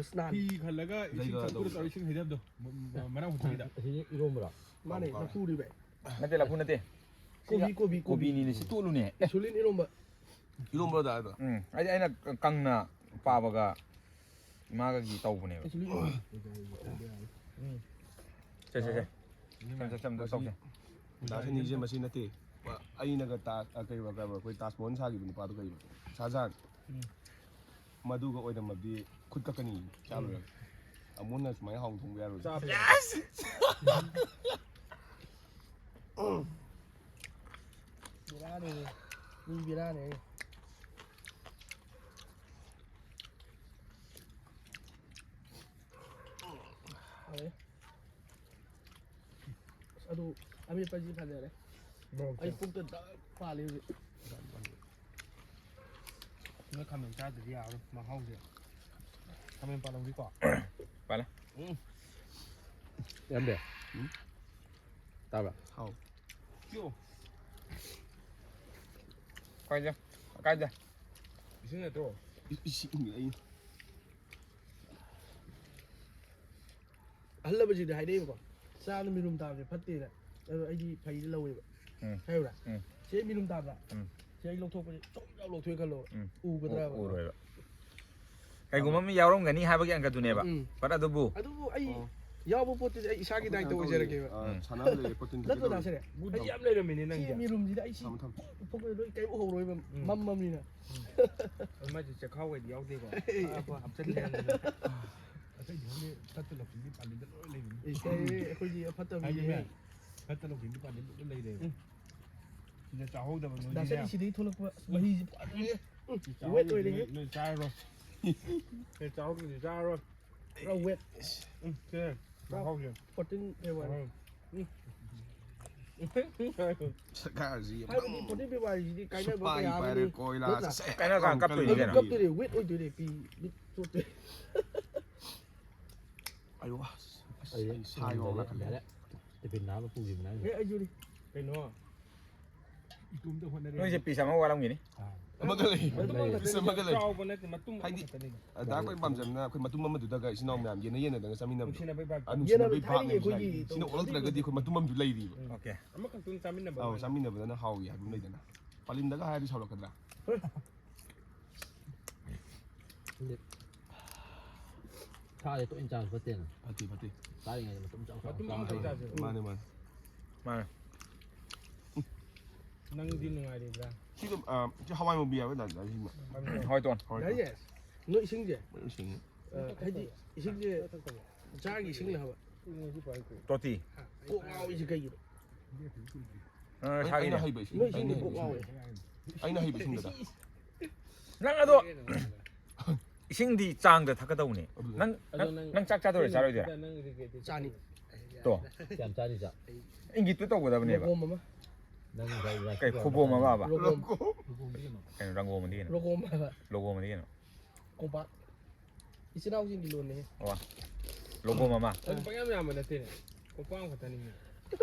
ꯏꯁꯅꯥꯟ꯫ ꯐꯤ ꯈꯜꯂꯒ ꯏꯁꯤꯡ ꯂꯩꯒ ꯁꯝꯄꯨꯗ ꯇꯧꯕꯗꯣ꯫ ꯇꯧꯔ ꯏꯁꯤꯡ ꯍꯩꯊꯕꯗꯣ꯫ ꯃ-, ꯃ-, ꯃꯅꯥ ꯍꯨꯠꯄꯒꯤꯗ꯫ ꯑꯁꯤꯗꯤ ꯏꯔꯣꯝꯕꯔꯣ? ꯃꯥꯅꯦ, ꯀꯥꯎꯔꯦ, ꯀꯥꯎꯔꯦ꯫ ꯂꯐꯨꯅꯤ ꯚꯥꯏ꯫ ꯅꯠꯇꯦ, ꯂꯐꯨ ꯅꯠꯇꯦ꯫ ꯀꯣꯕꯤ, ꯀꯣꯕꯤ, ꯀꯣꯕꯤ꯫ ꯀꯣꯕꯤꯅꯤꯅꯦ, ꯁꯤ ꯇꯣꯠꯂꯨꯅꯦ꯫ ꯑꯦ꯫ ꯏꯟꯁꯨꯂꯤꯟ ꯏꯔꯣꯝꯕ꯫ ꯏꯔꯣꯝꯕ ꯇꯥꯏꯕ꯫ ꯎꯝ꯫ ꯍꯥꯏꯗꯤ ꯑꯩꯅ ꯀꯪꯅ ꯄꯥꯕꯒ ꯏꯃꯥꯒꯒꯤ ꯇꯧꯕꯅꯦꯕ꯫ ꯏꯟꯁꯨꯂꯤꯟ ꯏꯔꯣꯝꯕ꯫ ꯎꯝ꯫ ꯁꯦ, ꯁꯦ, ꯁꯦ꯫ ꯁꯦ, ꯁꯦ, ꯁꯦ, ꯑꯝꯇ ꯇꯧꯁꯦ꯫ ꯗꯥ ꯁꯅꯤꯁꯦ ꯃꯁꯤ ꯅꯠꯇꯦ꯫ ꯑꯩꯅꯒ ꯇꯥ-, ꯑ, ꯀꯩꯕ, ꯀꯩꯕ, ꯑꯩꯈꯣꯏ ꯇꯥꯖ ꯃꯍꯜ ꯁꯥꯈꯤꯕ ꯅꯨꯄꯥꯗꯣ ꯀꯩꯕ? ꯁꯥꯍꯖꯍꯥꯟ꯫ ꯎꯝ꯫ ꯃꯗꯨꯒ ꯑꯣꯏꯔꯝꯃꯗꯤ ꯈꯨꯠ ꯀꯛꯀꯅꯤ, ꯆꯥ ꯂꯣꯏꯔꯒ꯫ ꯑꯃꯨꯟꯅ ꯁꯨꯃꯥꯏꯅ ꯍꯥꯎꯅ ꯊꯣꯡꯕ ꯌꯥꯔꯣꯏ꯫ ꯆꯥꯕ ꯌꯥꯔꯣꯏ꯫ ꯕꯦꯔꯥꯅꯤ꯫ ꯃꯤ ꯕꯦꯔꯥꯅꯤ꯫ ꯍꯥꯎꯋꯦ꯫ ꯑꯁ, ꯑꯗꯨ ꯑꯃꯦꯠꯄꯁꯤ ꯐꯖꯔꯦ꯫ ꯃꯣꯔꯣꯛ ꯑꯩ ꯆꯥ꯫ ꯄꯨꯛꯇ ꯗꯛ ꯄꯥꯜꯂꯤ ꯍꯧꯖꯤꯛ꯫ ꯅꯣꯏ ꯈꯥꯃꯦꯟ ꯆꯥꯗ꯭ꯔꯗꯤ ꯌꯥꯔꯔꯣꯏ, ꯃꯍꯥꯎꯁꯦ꯫ ꯈꯥꯃꯦꯟ ꯄꯥꯜꯍꯧꯔꯤꯀꯣ? ꯄꯥꯜꯂꯦ꯫ ꯎꯝ꯫ ꯌꯥꯝꯗꯦ? ꯎꯝ꯫ ꯇꯥꯕ꯭ꯔꯥ? ꯍꯥꯎ꯫ ꯀꯥꯏꯗ? ꯀꯥꯏꯗ? ꯏꯁꯤꯡ ꯅꯠꯇ꯭ꯔꯣ? ꯏ-, ꯏꯁꯤꯡ ꯑꯩ ꯑꯍꯜ ꯂꯃꯟꯁꯤꯡꯅ ꯍꯥꯏꯅꯩꯕꯀꯣ, ꯆꯥꯗ ꯃꯤꯔꯨꯝ ꯇꯥꯕꯁꯦ ꯐꯠꯇꯦꯅ꯫ ꯑꯗꯣ ꯑꯩꯗꯤ ꯐꯩꯗ ꯂꯧꯋꯦꯕ꯫ ꯎꯝ꯫ ꯍꯥꯏꯔꯨꯔꯥ? ꯎꯝ꯫ ꯁꯤ ꯑꯩ ꯃꯤꯔꯨꯝ ꯇꯥꯕ꯭ꯔꯥ? ꯎꯝ꯫ ꯁꯤ ꯑꯩ ꯂꯧꯊꯣꯛꯄꯁꯦ ꯆꯣꯞ ꯆꯣꯞ ꯂꯧꯊꯣꯛꯑꯦ ꯈꯜꯂꯣ꯫ ꯎꯝ꯫ ꯎꯒꯗ꯭ꯔꯕ? ꯎ-, ꯎꯔꯣꯏꯕ꯫ ꯀꯩꯒꯨꯝꯕ ꯑꯃ ꯌꯥꯎꯔꯝꯒꯅꯤ ꯍꯥꯏꯕꯒꯤ ꯑꯪꯀꯗꯨꯅꯦꯕ꯫ ꯎꯝ꯫ But ꯑꯗꯨꯕꯨ ꯑꯗꯨꯕꯨ ꯑꯩ ꯑꯣ꯫ ꯌꯥꯎꯕ ꯄꯣꯠꯇꯨꯗꯤ ꯑꯩ ꯏꯁꯥꯒꯤ ꯗꯥꯏꯇ ꯑꯣꯏꯖꯔꯒꯦꯕ꯫ ꯑ, ꯁꯥꯟꯅꯕ ꯂꯩꯔꯦ, protein ꯅꯠꯇ꯭ꯔꯣ ꯇꯧꯔꯦ꯫ ꯗꯥꯁꯦ? ꯐꯩꯗꯤ ꯌꯥꯝ ꯂꯩꯔꯝꯃꯤꯅꯦ ꯁꯤ ꯅꯪꯒꯤ꯫ ꯃꯤꯔꯨꯝꯁꯤꯗ ꯑꯩ ꯁꯤ ꯊꯝꯃꯣ, ꯊꯝꯃꯣ꯫ ꯐꯨꯛꯄꯗ ꯂꯣꯏ ꯀꯩꯝ ꯎꯍꯧꯔꯣꯏꯕ꯫ ꯎꯝ꯫ ꯃꯝꯃꯝꯅꯤꯅ꯫ ꯑꯗꯨ ꯃꯥꯏꯁꯦ ꯆꯦꯈꯥꯎꯒꯗꯤ ꯌꯥꯎꯗꯦꯀꯣ꯫ ꯑꯐꯕ ꯍꯥꯞꯆꯤꯜꯂꯦ꯫ ꯑꯇꯩꯗꯤ ꯈꯪꯗꯦ, ꯐꯠꯇ ꯂꯧꯁꯤꯡꯗꯤ ꯄꯥꯂꯤꯗ ꯂꯣꯏ ꯂꯩꯕꯅꯤ꯫ ꯑꯩ ꯀꯩ ꯑꯩꯈꯣꯏꯗꯤ ꯑꯐꯠꯇꯕ ꯍꯥꯏꯗꯤ ꯃꯤꯅꯦ꯫ ꯃꯌꯥꯝ ꯐꯠꯇ ꯂꯧꯁꯤꯡꯗꯤ ꯄꯥꯂꯤꯗ ꯂꯣꯏ ꯂꯩꯔꯦꯕ꯫ ꯁꯤꯗ ꯆꯥꯍꯧꯗꯕ ꯗꯥꯁꯦ ꯅꯣꯏꯗꯤꯅꯦ꯫ ꯁꯤꯗꯒꯤ ꯊꯣꯛꯂꯛꯄ ꯃꯍꯤꯁꯤ ꯐꯖꯔꯦ꯫ ꯁꯤ ꯋꯦꯠ ꯆꯥꯍꯧꯗꯕ ꯑꯣꯏꯔꯦꯍꯦ꯫ ꯅꯣꯏ ꯆꯥꯔꯔꯣꯏ꯫ ꯁꯤ ꯆꯥꯍꯧꯗ꯭ꯔꯗꯤ ꯆꯥꯔꯔꯣꯏ꯫ ꯄꯨꯔꯥ ꯋꯦꯠ꯫ ꯎꯝ, ꯁꯦ꯫ ꯆꯥꯍꯧꯁꯦ꯫ Protein flavour. ꯆꯥꯍꯧ꯫ ꯎꯝ꯫ ꯁꯔꯀꯥꯔꯁꯤ ꯌꯥꯝ ꯍꯥꯏꯕꯗꯤ ꯄ꯭ꯔꯣꯇꯤꯟ ꯐ꯭ꯂꯦꯕꯔꯁꯤꯗꯤ ꯀꯥꯏꯅꯕ ꯁꯨꯄꯥꯏ ꯀꯌꯥ ꯄꯥꯏꯔꯦ, ꯑꯃꯅꯤ꯫ ꯀꯣꯏꯂꯥ ꯅꯠꯇ꯭ꯔꯥ? ꯆꯠꯁꯦ꯫ ꯀꯥꯏꯅ ꯀꯥꯡ ꯀꯞꯇꯣꯏꯅꯤ ꯀꯩꯅꯣ꯫ ꯀꯞꯇꯣꯏꯅꯦ, ꯋꯦꯠ ꯑꯣꯏꯗꯣꯏꯅꯦ ꯄꯤ ꯃꯤꯠ ꯆꯣꯠꯇꯣꯏ꯫ ꯑꯌꯣ꯫ ꯑꯁ, ꯑꯩ ꯑꯩ ꯁꯥ ꯌꯣ ꯂꯥꯛꯀꯅꯤ꯫ ꯌꯥꯔꯦ꯫ ꯇꯤꯐꯤꯟ ꯅꯥꯕ ꯄꯨꯈꯤꯕꯅꯦ ꯑꯩꯅ꯫ ꯑꯦ ꯑꯩꯁꯨꯅꯤ꯫ ꯀꯩꯅꯣ? ꯏꯇꯣꯝꯇ ꯍꯣꯠꯅꯔꯦ꯫ ꯅꯣꯏꯁꯦ ꯄꯤꯁ ꯑꯃ ꯋꯥꯠꯂꯝꯒꯤꯅꯤ꯫ ꯑꯃꯒ ꯂꯩ꯫ ꯃꯇꯨꯝ ꯑꯃꯈꯛꯇꯅꯤ꯫ ꯑꯃꯒ ꯂꯩ꯫ ꯆꯥꯎꯕ ꯅꯠꯇꯦ, ꯃꯇꯨꯝ ꯍꯥꯏꯗꯤ, ꯑꯃꯈꯛꯇꯅꯤꯗ꯫ ꯑꯗꯥ ꯑꯩꯈꯣꯏ ꯄꯥꯝꯖꯕꯅ ꯑꯩꯈꯣꯏ ꯃꯇꯨꯝ ꯑꯃꯗꯨꯗꯀ ꯏꯆꯤꯟ ꯏꯅꯥꯎ ꯃꯌꯥꯝ ꯌꯦꯟꯅ ꯌꯦꯟꯅꯗꯅ ꯆꯥꯃꯤꯟꯅꯕꯗꯣ꯫ ꯅꯨꯡꯁꯤꯅꯕꯩ ꯚꯥꯏ꯫ ꯑ, ꯅꯨꯡꯁꯤꯅꯕꯩ ꯌꯦꯟꯅꯕ ꯚꯥꯕꯅꯦ ꯊꯥꯏꯅꯒꯤ ꯍꯧꯖꯤꯛ ꯍꯥꯏꯗꯤ꯫ ꯑꯩꯈꯣꯏꯒꯤ ꯁꯤꯅ ꯑꯣꯜꯂꯛꯇ꯭ꯔꯒꯗꯤ ꯑꯩꯈꯣꯏ ꯃꯇꯨꯝ ꯑꯃꯁꯨ ꯂꯩꯔꯤꯕ꯫ ꯎꯝ꯫ ꯑꯣꯀꯦ꯫ ꯑꯃꯈꯛꯇꯪ ꯆꯥꯃꯤꯟꯅꯕ ꯑꯧ, ꯃꯥꯜꯂꯦ꯫ ꯆꯥꯃꯤꯟꯅꯕꯗꯅ ꯍꯥꯎꯏ ꯍꯥꯏꯕ ꯑꯃ ꯂꯩꯗꯅ꯫ ꯄꯥꯂꯤꯟꯗꯒ ꯍꯥꯏꯔꯗꯤ ꯁꯥꯎꯔꯛꯀꯗ꯭ꯔꯥ? ꯁꯥꯁꯦ ꯇꯣꯏꯅ ꯆꯥꯕꯁꯨ ꯐꯠꯇꯦꯅ꯫ ꯐꯠꯇꯦ, ꯐꯠꯇꯦ꯫ ꯆꯥꯔꯤꯉꯩꯗ ꯃꯇꯨꯝ ꯆꯥꯎ ꯆꯥꯎ ꯃꯇꯨꯝ ꯆꯥꯎ ꯑꯃꯈꯛ ꯆꯥꯎ꯫ ꯆꯥꯁꯦꯕ꯫ ꯃꯥꯅꯦ, ꯃꯥꯅꯦ꯫ ꯃꯥꯅꯦ꯫ ꯅꯪꯗꯤ ꯅꯨꯡꯉꯥꯏꯔꯤꯕ꯭ꯔꯥ? ꯁꯤꯗ, ꯑ, ꯁꯤ ꯍꯋꯥꯏ ꯃꯨꯕꯤ ꯍꯥꯏꯕ ꯗꯥꯗꯥ ꯁꯤꯃ꯫ ꯍꯣꯏ ꯇꯣꯟ꯫ ꯍꯣꯏ꯫ ꯗꯥꯏꯖꯦꯁ꯫ ꯅꯣꯏ ꯏꯁꯤꯡꯁꯦ꯫ ꯃꯣꯏ ꯏꯁꯤꯡ꯫ ꯑ, ꯍꯥꯏꯗꯤ ꯏꯁꯤꯡꯁꯦ ꯆꯥꯒꯤ ꯏꯁꯤꯡ ꯂꯩ ꯍꯥꯏꯕ꯫ ꯇꯣꯇꯤ꯫ ꯀꯣꯛ ꯉꯥꯎꯔꯤꯁꯦ ꯀꯩꯒꯤꯅꯣ? ꯑꯩ, ꯑꯩꯅ ꯍꯩꯕ ꯏꯁꯤꯡ꯫ ꯅꯣꯏ ꯏꯁꯤꯡꯁꯦ ꯑꯩꯅ ꯀꯣꯛ ꯉꯥꯎꯋꯦ꯫ ꯑꯩꯅ ꯍꯩꯕ ꯏꯁꯤꯡꯗꯨꯗ꯫ ꯅꯪ ꯑꯗꯣ ꯏꯁꯤꯡꯗꯤ ꯆꯥꯡꯗ ꯊꯛꯀꯗꯧꯅꯦ꯫ ꯑꯗꯨꯅꯦ꯫ ꯅꯪ ꯑꯗꯣ ꯅꯪ ꯅꯪ ꯅꯪ ꯆꯥꯛ ꯆꯥꯗꯣꯏꯔꯥ ꯆꯥꯔꯣꯏꯗꯣꯏꯔꯥ? ꯅꯪ ꯔꯤꯒ꯭ꯔꯦꯠꯇꯤ ꯆꯥꯅꯤ꯫ ꯇꯣ꯫ ꯀꯌꯥꯝ ꯆꯥꯔꯤ ꯆꯥꯛ? ꯏꯪꯒꯤꯠꯇꯨ ꯇꯧꯒꯗꯕꯅꯦꯕ꯫ ꯅꯪ ꯉꯁꯥꯏ ꯔꯥꯏꯁ ꯀꯩ ꯀꯨꯀꯔ ꯈꯨꯕꯣꯝ ꯑꯃ ꯑꯃꯕ? ꯔꯣꯒꯣ꯫ ꯀꯩꯅꯣ ꯔꯪꯒꯣꯝꯗꯤ ꯀꯩꯅꯣ? ꯔꯣꯒꯣꯝ ꯍꯥꯏꯕ꯫ ꯂꯣꯒꯣꯝꯗꯤ ꯀꯩꯅꯣ? ꯀꯣꯝꯄꯥꯛ꯫ ꯏꯆꯤꯟ ꯏꯅꯥꯎꯁꯤꯡꯒꯤ ꯂꯣꯟꯅꯦ꯫ ꯋꯥ꯫ ꯂꯣꯒꯣꯝ ꯑꯃ꯫ ꯑꯗꯨ ꯄꯪꯌꯥꯝ ꯌꯥꯝꯕ ꯅꯠꯇꯦꯅꯦ꯫ ꯀꯣꯝꯄꯥꯛ ꯑꯃꯈꯛꯇꯅꯤꯅꯦ꯫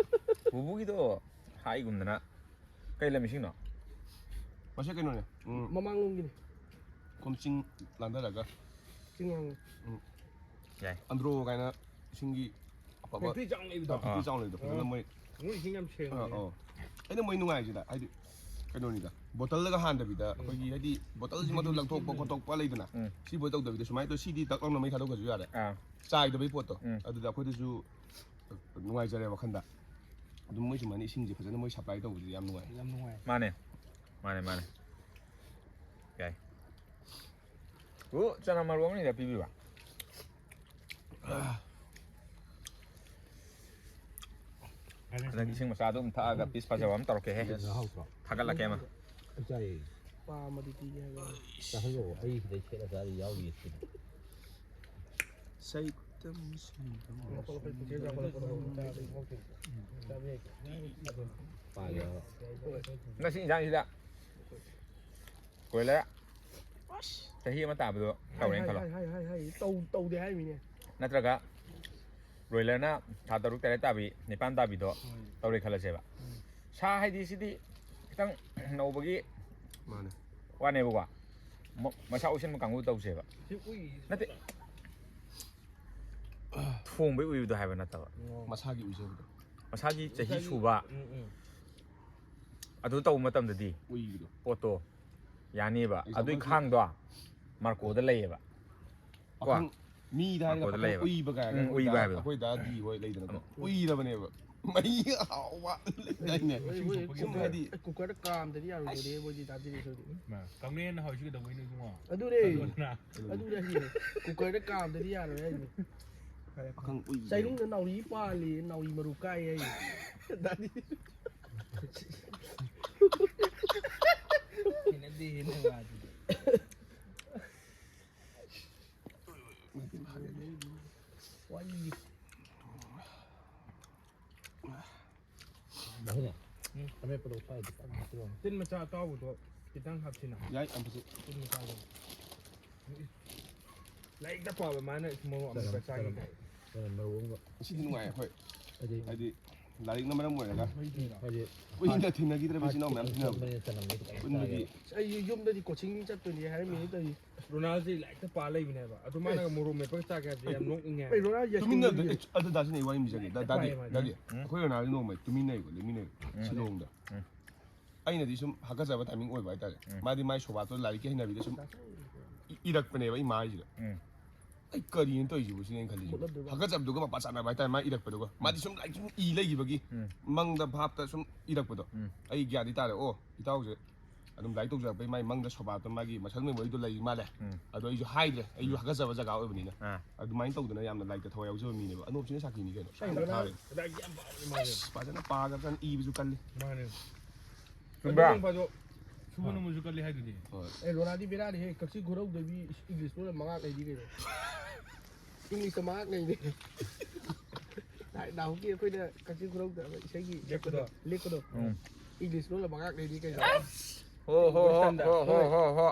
ꯄꯨꯕꯨꯒꯤꯗꯣ ꯍꯥꯏꯒꯨꯝꯗꯅ ꯀꯩ ꯂꯝ ꯏꯁꯤꯡꯅꯣ? ꯃꯁꯤ ꯀꯩꯅꯣꯅꯦ꯫ ꯎꯝ, ꯃꯃꯥꯡꯂꯣꯝꯒꯤꯅꯤ꯫ ꯀꯣꯝꯆꯤꯡ ꯂꯥꯟꯊꯔꯒ ꯆꯤꯡꯉꯥꯡ꯫ ꯑꯟꯗ꯭ꯔꯣ ꯀꯥꯏꯅ ꯏꯁꯤꯡꯒꯤ ꯑꯐꯕ꯫ ꯐꯦꯛꯇ꯭ꯔꯤ ꯆꯥꯎꯅ ꯂꯩꯕꯗꯣ꯫ ꯐꯦꯛꯇ꯭ꯔꯤ ꯆꯥꯎꯅ ꯂꯩꯕꯗꯣ꯫ ꯐꯖꯅ ꯃꯣꯏ꯫ ꯃꯣꯏ ꯏꯁꯤꯡ ꯌꯥꯝ ꯑꯥ, ꯁꯦꯡꯕꯅꯦ꯫ ꯑꯧ꯫ ꯑꯩꯅ ꯃꯣꯏ ꯅꯨꯡꯉꯥꯏꯔꯤꯁꯤꯗ ꯍꯥꯏꯗꯤ ꯀꯩꯅꯣꯅꯤꯗ, ꯕꯣꯇꯜꯗꯒ ꯍꯥꯟꯗꯕꯤꯗ ꯑꯩꯈꯣꯏꯒꯤ, ꯍꯥꯏꯗꯤ, ꯕꯣꯇꯜꯁꯤꯃꯛꯇ ꯂꯪꯊꯣꯛꯄ ꯈꯣꯠꯇꯣꯛꯄ ꯂꯩꯗꯅ, ꯎꯝ꯫ ꯁꯤꯕꯨ ꯇꯧꯗꯕꯤꯗ ꯁꯨꯃꯥꯏꯅ ꯇꯧꯔ ꯁꯤꯗꯤ ꯇꯛ ꯂꯥꯎꯅ ꯃꯩ ꯊꯥꯗꯣꯛꯈ꯭ꯔꯁꯨ ꯌꯥꯔꯦ꯫ ꯑꯥ꯫ ꯆꯥꯏꯗꯕꯩ ꯄꯣꯠꯇꯣ꯫ ꯎꯝ꯫ ꯑꯗꯨꯗ ꯑꯩꯈꯣꯏꯗꯁꯨ ꯅꯨꯡꯉꯥꯏꯖꯔꯦ ꯋꯥꯈꯟꯗ꯫ ꯑꯗꯨꯝ ꯃꯣꯏ ꯁꯨꯃꯥꯏꯅ ꯏꯁꯤꯡꯁꯦ ꯐꯖꯅ ꯃꯣꯏ ꯁꯄ꯭ꯂꯥꯏ ꯇꯧꯕꯁꯦ ꯌꯥꯝ ꯅꯨꯡꯉꯥꯏ꯫ ꯌꯥꯝ ꯅꯨꯡꯉꯥꯏ꯫ ꯃꯥꯅꯦ꯫ ꯃꯥꯅꯦ, ꯃꯥꯅꯦ꯫ ꯌꯥꯏ꯫ ꯑꯣ, ꯆꯅꯝ ꯃꯔꯨ ꯑꯃꯅꯤꯗ ꯄꯤꯕꯤꯕ꯫ ꯍꯟꯗꯛ ꯏꯁꯤꯡ ꯃꯆꯥꯗꯣ ꯑꯗꯨꯝ ꯊꯛꯑꯒ ꯄꯤꯁ ꯐꯖꯕ ꯑꯃ ꯇꯧꯔꯛꯀꯦꯍꯦ꯫ ꯌꯦꯁ꯫ ꯊꯥꯒꯠꯂꯛꯀꯦ ꯑꯃ꯫ ꯑꯩ ꯆꯥꯏꯌꯦ꯫ ꯄꯥꯝꯃꯗꯤ ꯄꯤꯒꯦ ꯍꯥꯏꯕ꯫ ꯆꯥꯍꯜꯂꯣ, ꯑꯩ ꯁꯤꯗꯩ ꯁꯦꯠꯂ ꯆꯥꯗꯤ ꯌꯥꯎꯔꯤꯌꯦ ꯁꯤꯗꯤ꯫ ꯁꯩꯇꯝ ꯁꯤꯡꯗꯝ ꯄꯥꯜꯂꯦ꯫ ꯉꯁꯤ ꯏꯟꯖꯥꯡꯁꯤꯗ ꯀꯣꯏꯂꯔ ꯑꯁ꯫ ꯆꯍꯤ ꯑꯃ ꯇꯥꯕꯗꯣ ꯇꯧꯔꯦꯅ ꯍꯥꯏ, ꯈꯜꯂꯣ꯫ ꯍꯥꯏ, ꯍꯥꯏ, ꯍꯥꯏ, ꯍꯥꯏ꯫ ꯇꯧ-, ꯇꯧꯗꯦ ꯍꯥꯏꯃꯤꯅꯦ꯫ ꯅꯠꯇ꯭ꯔꯒ ꯕ꯭ꯔꯣꯏꯂꯔꯅ ꯊꯥ ꯇꯔꯨꯛ ꯇꯔꯦꯠ ꯇꯥꯕꯤ, ꯅꯤꯄꯥꯟ ꯇꯥꯕꯤꯗꯣ ꯍꯣꯏ꯫ ꯇꯧꯔꯦ ꯈꯜꯂꯁꯦꯕ꯫ ꯎꯝ꯫ ꯁꯥ ꯍꯥꯏꯗꯤ ꯁꯤꯗꯤ ꯈꯤꯇꯪ ꯅꯧꯕꯒꯤ ꯃꯥꯅꯦ꯫ ꯋꯥꯅꯦꯕꯀꯣ꯫ ꯃ-, ꯃꯁꯥ ꯑꯣꯏꯁꯟꯕ ꯀꯥꯡꯕꯨ ꯇꯧꯁꯦꯕ꯫ ꯁꯤ ꯎꯏ꯫ ꯅꯠꯇꯦ꯫ ꯊꯣꯡꯕꯩ ꯎꯏꯕꯗꯣ ꯍꯥꯏꯕ ꯅꯠꯇꯕ꯫ ꯑꯣ꯫ ꯃꯁꯥꯒꯤ ꯎꯏꯖꯕꯗꯣ꯫ ꯃꯁꯥꯒꯤ ꯆꯍꯤ ꯃꯁꯥꯒꯤ ꯁꯨꯕ ꯎꯝ, ꯎꯝ꯫ ꯑꯗꯨ ꯇꯧꯕ ꯃꯇꯝꯗꯗꯤ ꯎꯏꯕꯗꯣ꯫ ꯄꯣꯠꯇꯣ ꯌꯥꯅꯤꯕ꯫ ꯑꯗꯨꯏ example ꯈꯥꯡꯗꯣ ꯃꯥꯔꯀꯣꯗ ꯂꯩꯌꯦꯕ꯫ ꯀꯣ? ꯄꯥꯈꯪ ꯃꯤꯗ ꯍꯥꯏꯔꯒ ꯃꯥꯔꯀꯣꯗ ꯄꯥꯈꯪ ꯂꯩꯌꯦꯕ꯫ ꯎꯏꯕ ꯀꯥꯏꯅ ꯎꯝ, ꯑꯩꯈꯣꯏ ꯎꯏꯕ ꯗꯥ-, ꯍꯥꯏꯕꯗꯣ꯫ ꯑꯩꯈꯣꯏ ꯗꯥꯗꯤ ꯍꯣꯏ ꯂꯩꯗꯅꯀꯣ꯫ ꯎꯝ꯫ ꯎꯏꯔꯕꯅꯦꯕ꯫ ꯃꯍꯤ ꯑꯍꯥꯎꯕ ꯂꯩꯗꯥꯏꯅꯦ? ꯍꯣꯏ, ꯍꯣꯏ, ꯁꯨꯝ ꯍꯥꯏꯗꯤ ꯀꯨꯀꯔꯗ ꯀꯥꯝꯗꯗꯤ ꯌꯥꯔꯣꯏꯗꯣꯔꯦ, ꯑꯁ꯫ ꯃꯣꯏꯗꯤ ꯗꯥꯗꯤꯗꯤ ꯁꯣꯏꯗꯤ꯫ ꯃꯥ, ꯀꯥꯡꯂꯦꯟ ꯍꯥꯎꯏꯁꯤ ꯀꯩꯗꯧꯕꯩꯅꯣ ꯏꯕꯨꯡꯉꯣ? ꯑꯗꯨꯅꯦ꯫ ꯑꯗꯨꯅ꯫ ꯑꯗꯨꯅꯦ ꯍꯥꯏꯁꯦ꯫ ꯀꯨꯀꯔꯗ ꯀꯥꯝꯗꯗꯤ ꯌꯥꯔꯣꯏ ꯍꯥꯏꯁꯦ꯫ ꯄꯥꯈꯪ ꯎꯏ꯫ ꯆꯩꯅꯨꯡꯗ ꯅꯥꯎꯔꯤ ꯄꯥꯜꯂꯤ, ꯅꯥꯎꯔꯤ ꯃꯔꯨ ꯀꯥꯏ ꯍꯥꯏꯁꯦ꯫ ꯗꯥꯗꯤ꯫ ꯍꯩꯅꯗꯦꯍꯦ ꯅꯪ ꯋꯥꯗꯨꯗꯤ꯫ ꯋꯥꯔꯤ꯫ ꯗꯥ ꯍꯨꯏꯅꯦ, ꯎꯝ꯫ ꯑꯃꯦꯠꯄꯗꯣ ꯁ꯭ꯋꯥꯏꯗ ꯈꯤꯇꯪ ꯍꯥꯞꯄꯤꯔꯣꯅꯦ꯫ ꯇꯤꯟ ꯃꯆꯥ ꯑꯇꯥꯎꯕꯗꯣ ꯈꯤꯇꯪ ꯍꯥꯞꯁꯤꯅ꯫ ꯌꯥꯏ, ꯌꯥꯝ ꯐꯖꯩ꯫ ꯇꯤꯟ ꯃꯆꯥꯗꯣ꯫ ꯂꯥꯏꯔꯤꯛꯇ ꯄꯥꯕ ꯃꯥꯅ ꯃꯣꯔꯣꯛ ꯑꯃꯦꯠꯄ ꯆꯥꯒꯦ ꯆꯅꯝ, ꯀꯥꯏ꯫ ꯆꯅꯝ ꯃꯔꯨ ꯑꯃꯒ꯫ ꯉꯁꯤꯗꯤ ꯅꯨꯡꯉꯥꯏ, ꯍꯣꯏ꯫ ꯍꯥꯏꯗꯤ ꯍꯥꯏꯗꯤ ꯂꯥꯏꯔꯤꯛꯅ ꯃꯔꯝ ꯑꯣꯏꯔꯒ ꯍꯥꯏꯗꯤ ꯀꯨꯏꯅ ꯊꯦꯡꯅꯈꯤꯗ꯭ꯔꯕ ꯏꯆꯤꯟ ꯏꯅꯥꯎ ꯃꯌꯥꯝ ꯊꯦꯡꯅꯕꯗꯣ꯫ ꯆꯅꯝꯗꯣ ꯈꯤꯇꯪ ꯄꯨꯟꯕꯒꯤ ꯆꯥꯒꯦ꯫ ꯑꯁ, ꯑꯩ ꯌꯨꯝꯗꯗꯤ ꯀꯣꯆꯤꯡ ꯆꯠꯇꯣꯏꯅꯦ ꯍꯥꯏꯔꯝꯃꯤꯅꯦ ꯇꯧꯔꯤꯁꯦ꯫ ꯔꯣꯅꯥꯜꯁꯦ ꯂꯥꯏꯔꯤꯛꯇ ꯄꯥ ꯂꯩꯕꯅꯦꯕ꯫ ꯑꯗꯨ ꯃꯥꯅꯒ ꯑꯦ꯫ ꯃꯣꯔꯣꯛ ꯃꯦꯠꯄꯒ ꯆꯥꯒꯦ ꯍꯥꯏꯕꯁꯦ ꯌꯥꯝ ꯅꯣꯛꯅꯤꯡꯉꯦ ꯍꯥꯏꯕ꯫ ꯑꯩ ꯔꯣꯅꯥꯜ ꯌꯦꯁ ꯇꯨꯃꯤꯟꯅ ꯀꯨꯝꯕꯒꯤ ꯑꯗꯨ, ꯑꯗꯨ ꯗꯥꯁꯤꯅ ꯑꯩ ꯋꯥꯔꯤ ꯑꯃ ꯂꯤꯖꯒꯦ꯫ ꯗꯥ-, ꯗꯥꯗꯤ, ꯄꯥꯏꯌꯦ ꯃꯥꯗꯤ꯫ ꯗꯥꯗꯤ, ꯎꯝ꯫ ꯑꯩꯈꯣꯏ ꯔꯣꯅꯥꯜꯗꯤ ꯅꯣꯡꯃ ꯇꯨꯃꯤꯟꯅꯩꯀꯣ, ꯂꯦꯡꯃꯤꯟꯅꯩꯀꯣ, ꯎꯝ꯫ ꯁꯤꯂꯣꯡꯗ꯫ ꯎꯝ꯫ ꯑꯩꯅꯗꯤ ꯁꯨꯝ ꯍꯥꯀꯠꯆꯕ ꯇꯥꯏꯃꯤꯡ ꯑꯣꯏꯕ ꯍꯥꯏꯇꯥꯔꯦ꯫ ꯎꯝ꯫ ꯃꯥꯗꯤ ꯃꯥꯏ ꯁꯣꯕꯥꯠꯇꯣ ꯂꯥꯏꯔꯤꯛꯀꯤ ꯍꯩꯅꯕꯤꯗ ꯁꯨꯝ ꯏ-, ꯏꯔꯛꯄꯅꯦꯕ ꯑꯩ ꯃꯥꯏꯁꯤꯗ꯫ ꯎꯝ꯫ ꯑꯩ ꯀꯔꯤꯅꯣ ꯇꯧꯔꯤꯁꯤꯕꯨ ꯁꯤꯅꯦ ꯑꯩꯅ ꯈꯜꯂꯤꯁꯦ꯫ ꯍꯣꯠꯅꯗꯣꯏꯕ꯫ ꯍꯥꯀꯠꯆꯕꯗꯨꯒ ꯃꯄꯥ ꯆꯥꯟꯅꯕ ꯍꯥꯏꯇꯥꯔꯦ ꯃꯥ ꯏꯔꯛꯄꯗꯨꯒ꯫ ꯃꯥꯗꯤ ꯁꯨꯝ ꯂꯥꯏꯔꯤꯛ ꯁꯨꯝ ꯏ ꯂꯩꯈꯤꯕꯒꯤ ꯎꯝ꯫ ꯃꯪꯗ ꯚꯥꯞꯇ ꯁꯨꯝ ꯏꯔꯛꯄꯗꯣ꯫ ꯎꯝ꯫ ꯑꯩ ꯒ꯭ꯌꯥꯟꯗꯤ ꯇꯥꯔꯦ꯫ ꯑꯣ, ꯏꯇꯥꯎꯁꯦ ꯑꯗꯨꯝ ꯂꯥꯏꯔꯤꯛ ꯇꯧꯖꯔꯛꯄꯩ ꯃꯥꯏ ꯃꯪꯗ ꯁꯣꯕꯥꯠꯇ ꯃꯥꯒꯤ muscle memoryꯗꯣ ꯂꯩ ꯃꯥꯜꯂꯦ꯫ ꯎꯝ꯫ ꯑꯗꯣ ꯑꯩꯁꯨ ꯍꯥꯏꯗ꯭ꯔꯦ, ꯑꯩꯁꯨ ꯎꯝ꯫ ꯍꯥꯀꯠꯆꯕ ꯖꯒꯥ ꯑꯣꯏꯕꯅꯤꯅ꯫ ꯑꯥ꯫ ꯑꯗꯨꯃꯥꯏꯅ ꯇꯧꯗꯅ ꯌꯥꯝꯅ ꯂꯥꯏꯔꯤꯛꯇ ꯊꯋꯥꯏ ꯌꯥꯎꯖꯕ ꯃꯤꯅꯦꯕ꯫ ꯑꯅꯣꯞꯁꯤꯅ ꯁꯥꯈꯤꯅꯤ ꯀꯩꯅꯣ꯫ ꯑꯩ ꯐꯖꯅ ꯂꯣꯅꯥ-, ꯊꯥꯔꯦ꯫ ꯂꯥꯏꯔꯤꯛ ꯌꯥꯝ ꯄꯥꯕꯅꯤ ꯃꯥꯁꯦ꯫ ꯑꯁ, ꯐꯖꯅ ꯄꯥꯒ꯭ꯔꯕꯖꯥꯠꯅꯤ, ꯏꯕꯁꯨ ꯀꯜꯂꯤ꯫ ꯃꯥꯅꯦ꯫ ꯆꯨꯝꯕ꯭ꯔꯥ? ꯅꯣꯡ ꯐꯥꯗꯣꯛ ꯁꯨꯕ ꯅꯣꯝꯕꯁꯨ ꯀꯜꯂꯤ ꯍꯥꯏꯗꯨꯗꯤ꯫ ꯍꯣꯏ꯫ ꯑꯦ, ꯂꯣꯅꯥꯗꯤ ꯕꯦꯔꯥꯅꯤꯍꯦ, ꯀꯛꯆꯤꯡ ꯈꯨꯔꯧꯗꯕꯤ English ꯂꯣꯟꯅ ꯃꯉꯥꯛ ꯂꯩꯅꯤ ꯀꯩꯅꯣ꯫ English ꯇ ꯃꯉꯥꯛ ꯂꯩꯅꯤ꯫ ꯅꯍꯥꯟ-, ꯅꯍꯥꯟꯃꯨꯛꯀꯤ ꯑꯩꯈꯣꯏꯅ ꯀꯛꯆꯤꯡ ꯈꯨꯔꯧꯗ ꯑꯃ ꯏꯁꯩꯒꯤ ꯂꯦꯞꯄꯗꯣ꯫ ꯂꯦꯞꯄꯗꯣ꯫ ꯎꯝ꯫ English ꯂꯣꯟꯅ ꯃꯉꯥꯛ ꯂꯩꯅꯤ ꯀꯩꯅꯣ꯫ ꯍꯣ, ꯍꯣ, ꯍꯣ, Western ꯗ꯫ ꯍꯣ, ꯍꯣ, ꯍꯣꯏ꯫ ꯍꯣ, ꯍꯣ꯫